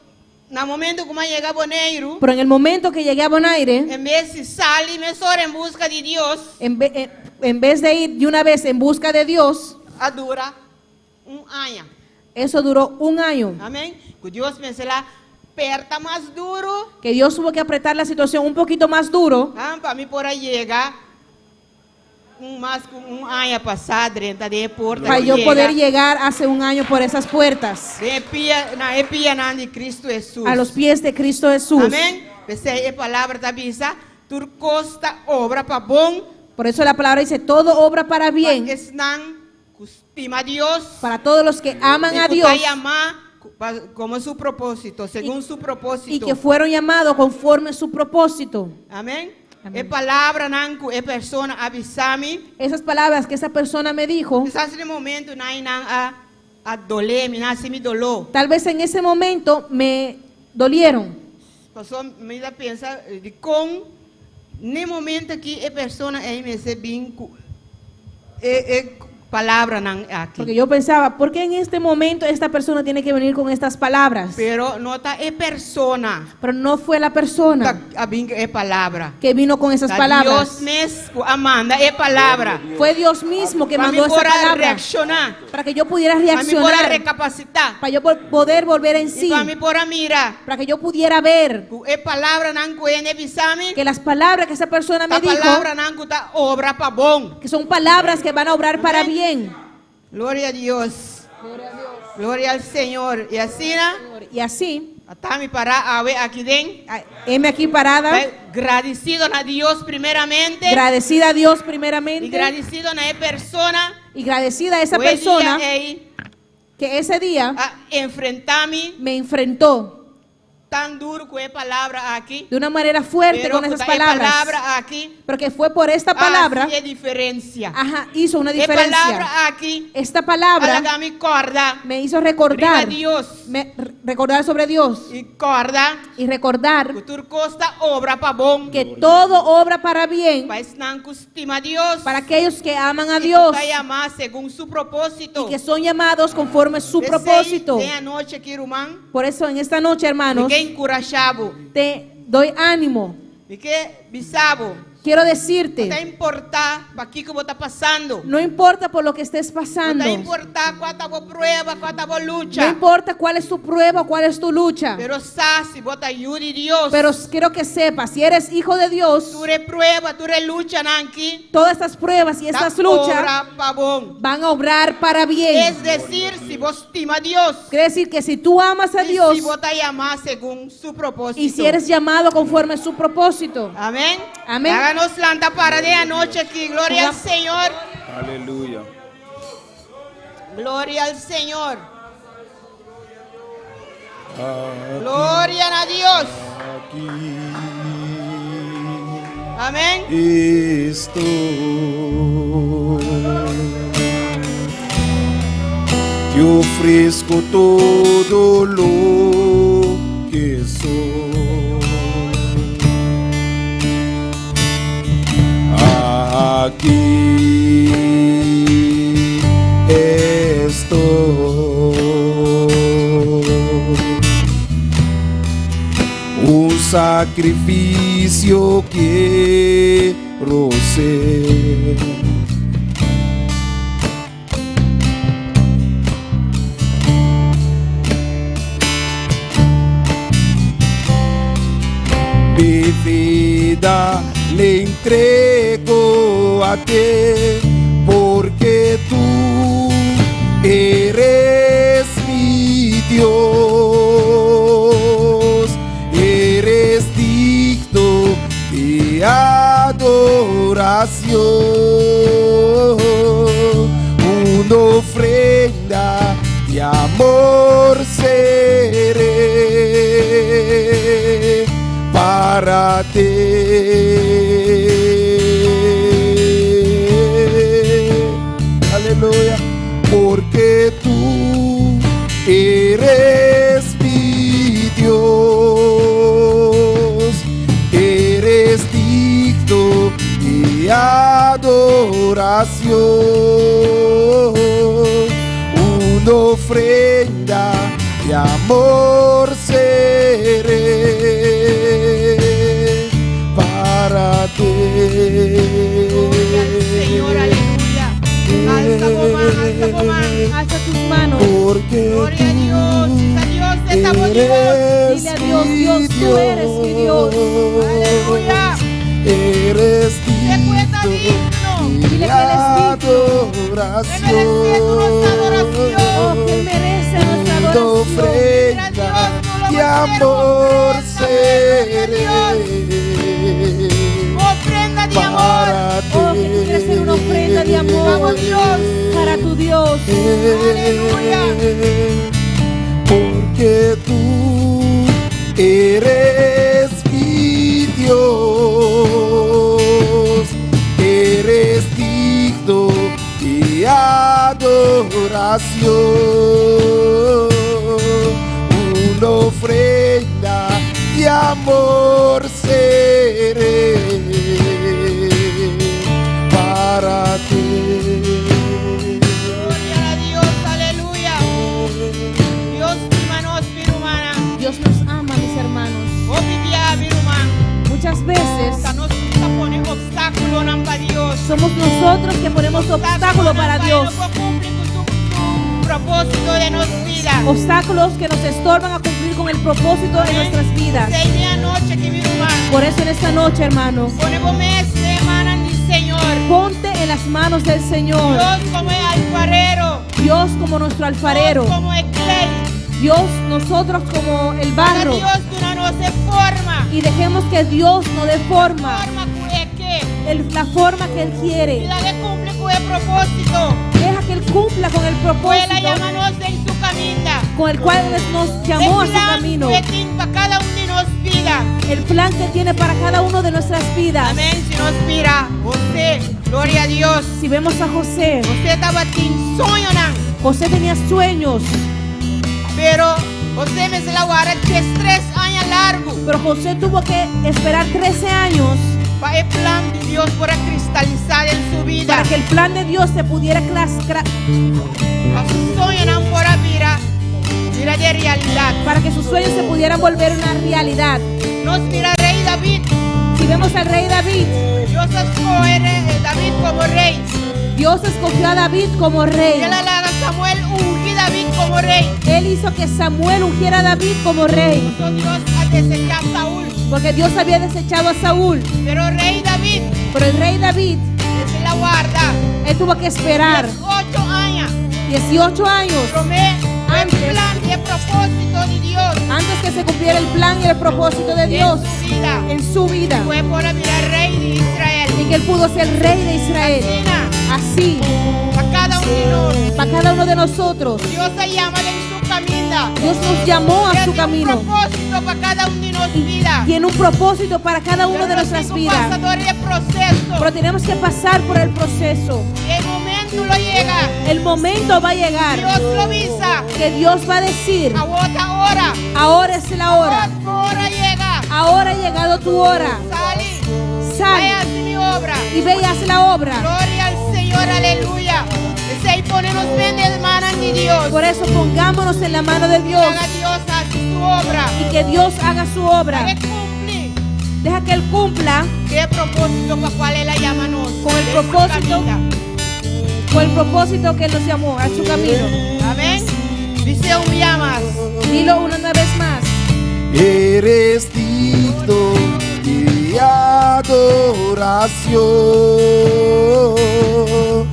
na momento ku m'a yega Boneiru, Pero en el momento que llegué a Bonaire, en bes di sali mesora en buska di Dios, en vez de ir de una vez en busca de Dios, a dura un aña. eso duró un año. Amèn? Ku Dios mester a pèrta mas duru, Que Dios tuvo que apretar la situación un poquito más duro ah, pa mi por a yega un mas ku un aña pasá drenta den e porta. para yo poder llegar hace un año por esas puertas, Den pia, na e pianan di Kristu Hesus. a los pies de Cristo Jesús. Amèn? P'esei e palabra ta bisa, tur kos ta obra pa bon, Por eso la palabra dice, todo obra para bien pa esnan ku stima Dios, para todos los que aman a i ku Dios ta yamá komo su propósito, segun su propósito. y que fueron llamados conforme a su propósito. Amèn? Amèn. E palabranan ku e persona a bisa mi, Esas palabras que esa persona me dijo, kisas na e momentonan nan a a dole mi, nan a hasi mi doló. tal vez en ese momento me dolieron. Pasó mi a pensa dikon na e momento aki e persona ei mester bin ku e e palabranan aki. Porque yo pensaba, ¿por qué en este momento esta persona tiene que venir con estas palabras? Pero no ta e persona Pero no fue la persona a bin ku e palabra. que vino con esas Ta palabras. Dios mes ku a manda e palabra. Fue Dios mismo que Pa mi mandó esa por a palabra reakshoná. para que yo pudiera Pa mi por a reaccionar, rekapasitá. para yo poder volver en I sí, pa mi por a mira. para que yo pudiera ver Ku e palabranan ku e hende a bisa mi. que las palabras que esa persona Ta me dijo, palabranan ku ta obra pa bon. que son palabras que van a obrar para bien. Gloria a Dios. Gloria al Señor. I asina, Y así, ata mi pará awe aki den. heme aquí parada, Gradisido na Dios primeramente. agradecida a Dios I primeramente gradisido na e persona. y agradecida a esa Ku e dia persona ei que ese día a enfrentá mi me enfrentó tan duru ku e palabra aki. de una manera fuerte Pero con esas e palabras. palabra aki Porque fue por esta palabra, hasi e diferensia. ajá, hizo una E diferencia. palabra aki Esta palabra a laga mi kòrda me hizo recordar, riba Dios. recordar sobre Dios I kòrda y recordar ku tur kos ta obra pa bon. que todo obra para bien Pa esnan ku stima Dios. para aquellos que aman a I ku Dios ta yamá segun su propósito. y que son llamados conforme a su P'esei, propósito. Den anochi aki, ruman. Por eso en esta noche, hermanos, Mi ke enkurashá bo. te doy ánimo. Mi ke bisa bo. Quiero No ta decirte, importá pa kiko bo ta pasando. no importa por lo que estés No pasando, ta importá kua ta bo prueba, kua ta bo lucha. no importa cuál es tu prueba o cuál es tu lucha, Pero sa si bo ta yu di Dios. pero quiero que sepas, si eres hijo de Dios, Tur e prueba, tur e luchanan aki. todas estas pruebas y estas Ta luchas obra pa bon. van a obrar para bien. Es desir, si bo stima Dios. Quiere decir que si tú amas a I Dios si bo ta yamá segun su propósito. y si eres llamado conforme a su propósito. Amèn. Amèn. Laga nos lanta para den anochi aki. Gloria al Señor. Aleluya. Gloria al Señor. Gloria a Dios. Aki Amèn. Estou. Te ofrezco todo lo que soy. Aki Un sacrificio quiero ser. Mi vida le entrego a ti, porque tú eres mi Dios, eres digno de adoración, una ofrenda de amor seré para ti. Aleluya, porque tú eres mi Dios, eres digno de adoración, una ofrenda de amor seré para ti. Gloria al Señor, aleluya. Alza bo man, alza bo man. Alza tus manos. Porque Gloria a Dios. tú A Dios estamos Dios. eres Dile a Dios, Dios, mi tú eres mi Dios. Aleluya. Eres Te cuesta digno digno. Dile que Él es digno. Él merece nuestra adoración. Oh, que Él merece nuestra Una adoración. ofrenda de amor seré Ofrenda de amor. para ti. Oh, que tú quieres ser una ofrenda de amor Vamos, Dios. para tu Dios. Aleluya. Porque tú eres mi Dios, eres digno de adoración, una ofrenda de amor seré para ti. Gloria a Dios, aleluya. Dios stima nos, mi rumannan. Dios nos ama, mis hermanos. Hopi bia, mi ruman. Muchas veces Ta nos ta pone obstáculonan pa Dios. somos nosotros que ponemos obstáculos para Dios. No cumpli ku su, su propósito den nos bida. Obstáculos que nos estorban a cumplir con el propósito de nuestras vidas. P'esei e anochi aki, mi ruman. Por eso en esta noche, hermano, Pone bo mes den man di Señor. ponte en las manos del Señor. Dios komo e alfarero. Dios como nuestro alfarero. Dios komo e klei. Dios, nosotros como el barro. Dios duna nos e forma. Y dejemos que Dios nos dé forma, Forma ku E ke. la forma que Él quiere. I lag'é kumpli ku e propósito. Deja que Él cumpla con el Ku El a propósito yama nos den su kaminda. con el cual Él nos llamó a su camino. E plan ku E tin pa kada un di nos bida. El plan que tiene para cada uno de nuestras vidas. Amèn. Si nos mira, José, gloria na Dios. Si vemos a José, José tabatin soñonan. José tenía sueños, Pero José mester a warda 13 aña largu pero José tuvo que esperar 13 años pa e plan di Dios por a kristalisá den su bida. para que el plan de Dios se pudiera Pa su soñonan por a bira, bira den realidat. para que sus sueños se pudieran volver una realidad. Nos mira rei David. Si vemos al rey David, Dios a skohe David komo rei. Dios escogió a David como rey. El a laga Samuel ungi David komo rei. Él hizo que Samuel ungiera a David como rey, Pasó Dios a desechá Saul. porque Dios había desechado a Saúl. Pero rei David, Pero el rey David, mester a warda. él tuvo que esperar 18 aña. 18 años Promé e Antes. plan i propósito di Dios antes que se cumpliera el plan y el propósito de Dios den su bida. en su vida Ku e por a bira rei di Israel. y que él pudo ser rey de Israel. Asina, Así, pa kada un di nos. para cada uno de nosotros, Dios a yama den su kaminda. Dios nos llamó a Dios su tin un camino. propósito pa kada un di nos bida. Tiene un propósito para cada uno de Pero nos nuestras tin ku vidas. pasa dor di e proseso. Pero tenemos que pasar por el proceso. I e momento lo yega. El momento va a llegar Dios lo bisa. que Dios va a decir, Awor ta ora. ahora es la hora. Ora yega. Ahora ha llegado tu hora. Sali. Sal Bai hasi mi obra. y ve y haz la obra. Gloria al Señor, aleluya. P'esei pone nos den man di Dios. Por eso pongámonos en la mano de Dios Laga Dios hasi su obra. Y que Dios haga su obra. Laga E kumpli. Deja que Él cumpla Ku e propósito pa kual El a yama nos. Con el Den su propósito. kaminda. Con el propósito que Él nos llamó a su camino. Amèn. Bis'é un bia mas. Dilo una vez más. Eres digno de adoración,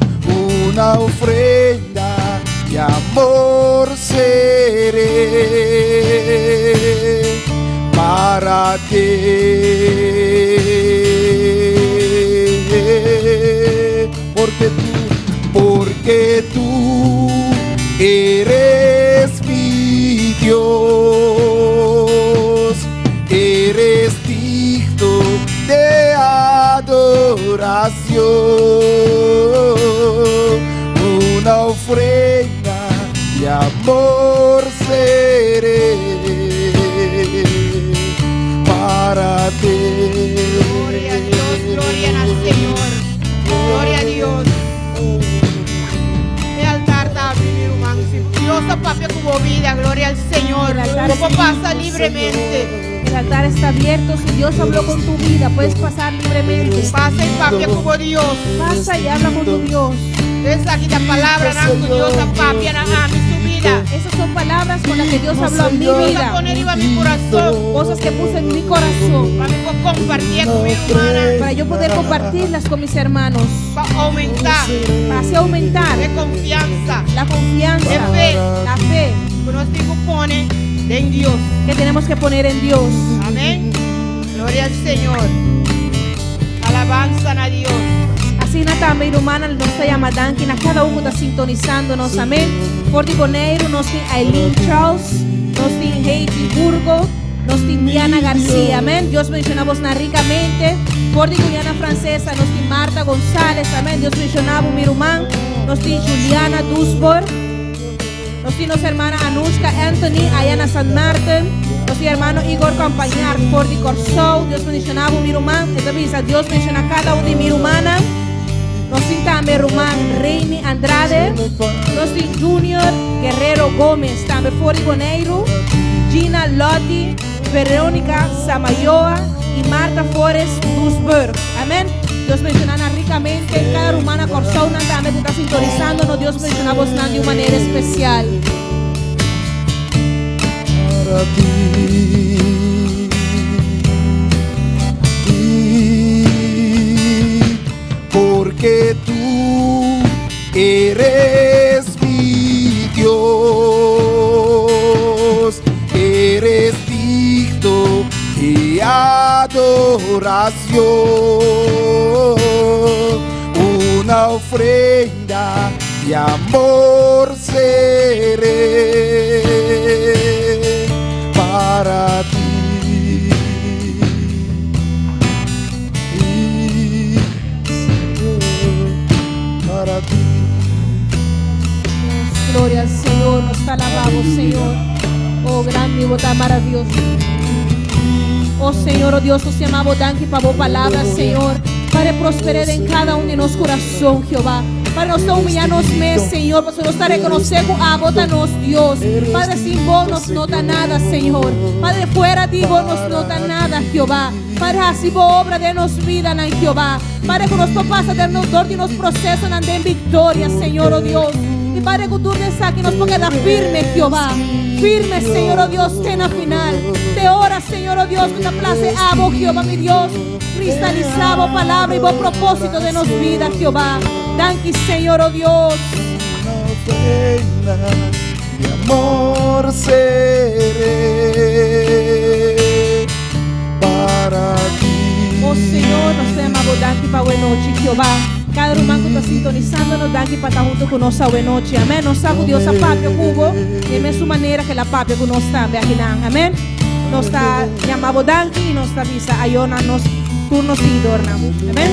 una ofrenda de amor seré para ti, porque tú, porque tú eres mi Dios, eres digno de adoración, una ofrenda de amor seré para ti. Gloria a Dios, gloria al Señor. Gloria a Dios. E altar ta habrí, mi ruman. Si Dios a papia ku bo bida, gloria al Señor. El altar Bo por pasa libremente. El altar está abierto. Si Dios habló con tu vida, puedes pasar libremente. Pasa i papia ku bo Dios. Pasa y habla con tu Dios. Esaki ta palabranan ku Dios a papia na ami su bida. Esas son palabras con las que Dios habló a mi Dios a vida. pone riba mi kurason. Cosas que puso en mi corazón. Pa mi por kompartí ku mi rumannan. Para yo poder compartirlas con mis hermanos. Pa oumentá. Para así aumentar E konfiansa. la confianza, E fe. la fe Ku nos tin ku pone den Dios. que tenemos que poner en Dios. Amèn. Gloria al Señor. Alabansa na Dios. Asina tambe, rumannan, nos ta yama danki na kada un ku ta sintonisando nos. Amèn. For di Boneiru, nos tin Aileen Charles, nos tin Heidi Burgo, nos tin Diana Garcia. Amèn. Dios bendishoná boso rikamente. For di Guyana Fransesa, nos tin Marta González. Amèn. Dios bendishoná bo, mi ruman. Nos tin Juliana Dusbor. Nos tin nos ruman Anushka Anthony, aya na San Martin. Nos tin ruman Igor Campañar, for di Kòrsou. Dios bendishoná bo, mi ruman. Entonses, Dios bendishoná kada un di mi rumannan. Nos tin tambe ruman Reini Andrade. Nos tin Junior Guerrero Gómez, tambe for di Boneiru. Gina Lotti, Verónica Samayoa i Marta Forest Duisburg. Amèn. Dios bendishoná rikamente. Kada ruman na Kòrsou tambe ku ta sintonisando. No, Dios bendishoná boso di un manera espesial. Para ti. Porque tú eres mi Dios, eres digno de adoración, una ofrenda de amor seré para ti. Señor, para ti. Gloria al Señor, nos alabamos, Señor. Oh, grandi, bo ta maravioso. Oh Señor, oh Dios, nos yama bo danki pa bo palabra, Señor. Pa prosperá den kada un di nos kurason, Jehová. Pa nos no humiyá nos mes, Señor. Pa nos rekonosé ku abo ta nos Dios. Padre, sin bo nos no ta nada, Señor. Padre, fuera di bo nos no ta nada, Jehová. Padre, hasi bo obra den nos bida, Jehová. Padre, ku nos por pasa den nos dor di nos prosesonan den viktoria, Señor, oh Dios. I Padre, ku tur esaki nos por keda firme, Jehová. Firme, Señor, oh Dios, te na final. Te ora, Señor, oh Dios, ku ta plase abo, Jehová, mi Dios. Kristalisá bo palabra i bo propósito den nos bida, Jehová. Danki, Señor, oh Dios. Una ofrenda de amor seré para ti. Oh Señor, nos ta yama danki pa e anochi, Jehová. Kada ruman ku ta sintonisando, nos danki pa ta huntu ku nos e anochi. Amèn. Nos sa ku Dios a papia ku bo, di mesun manera ku El a papia ku nos tambe aki nan. Amèn. Nos ta yama danki i nos ta bisa ayó na nos turno siguidornan. Amèn.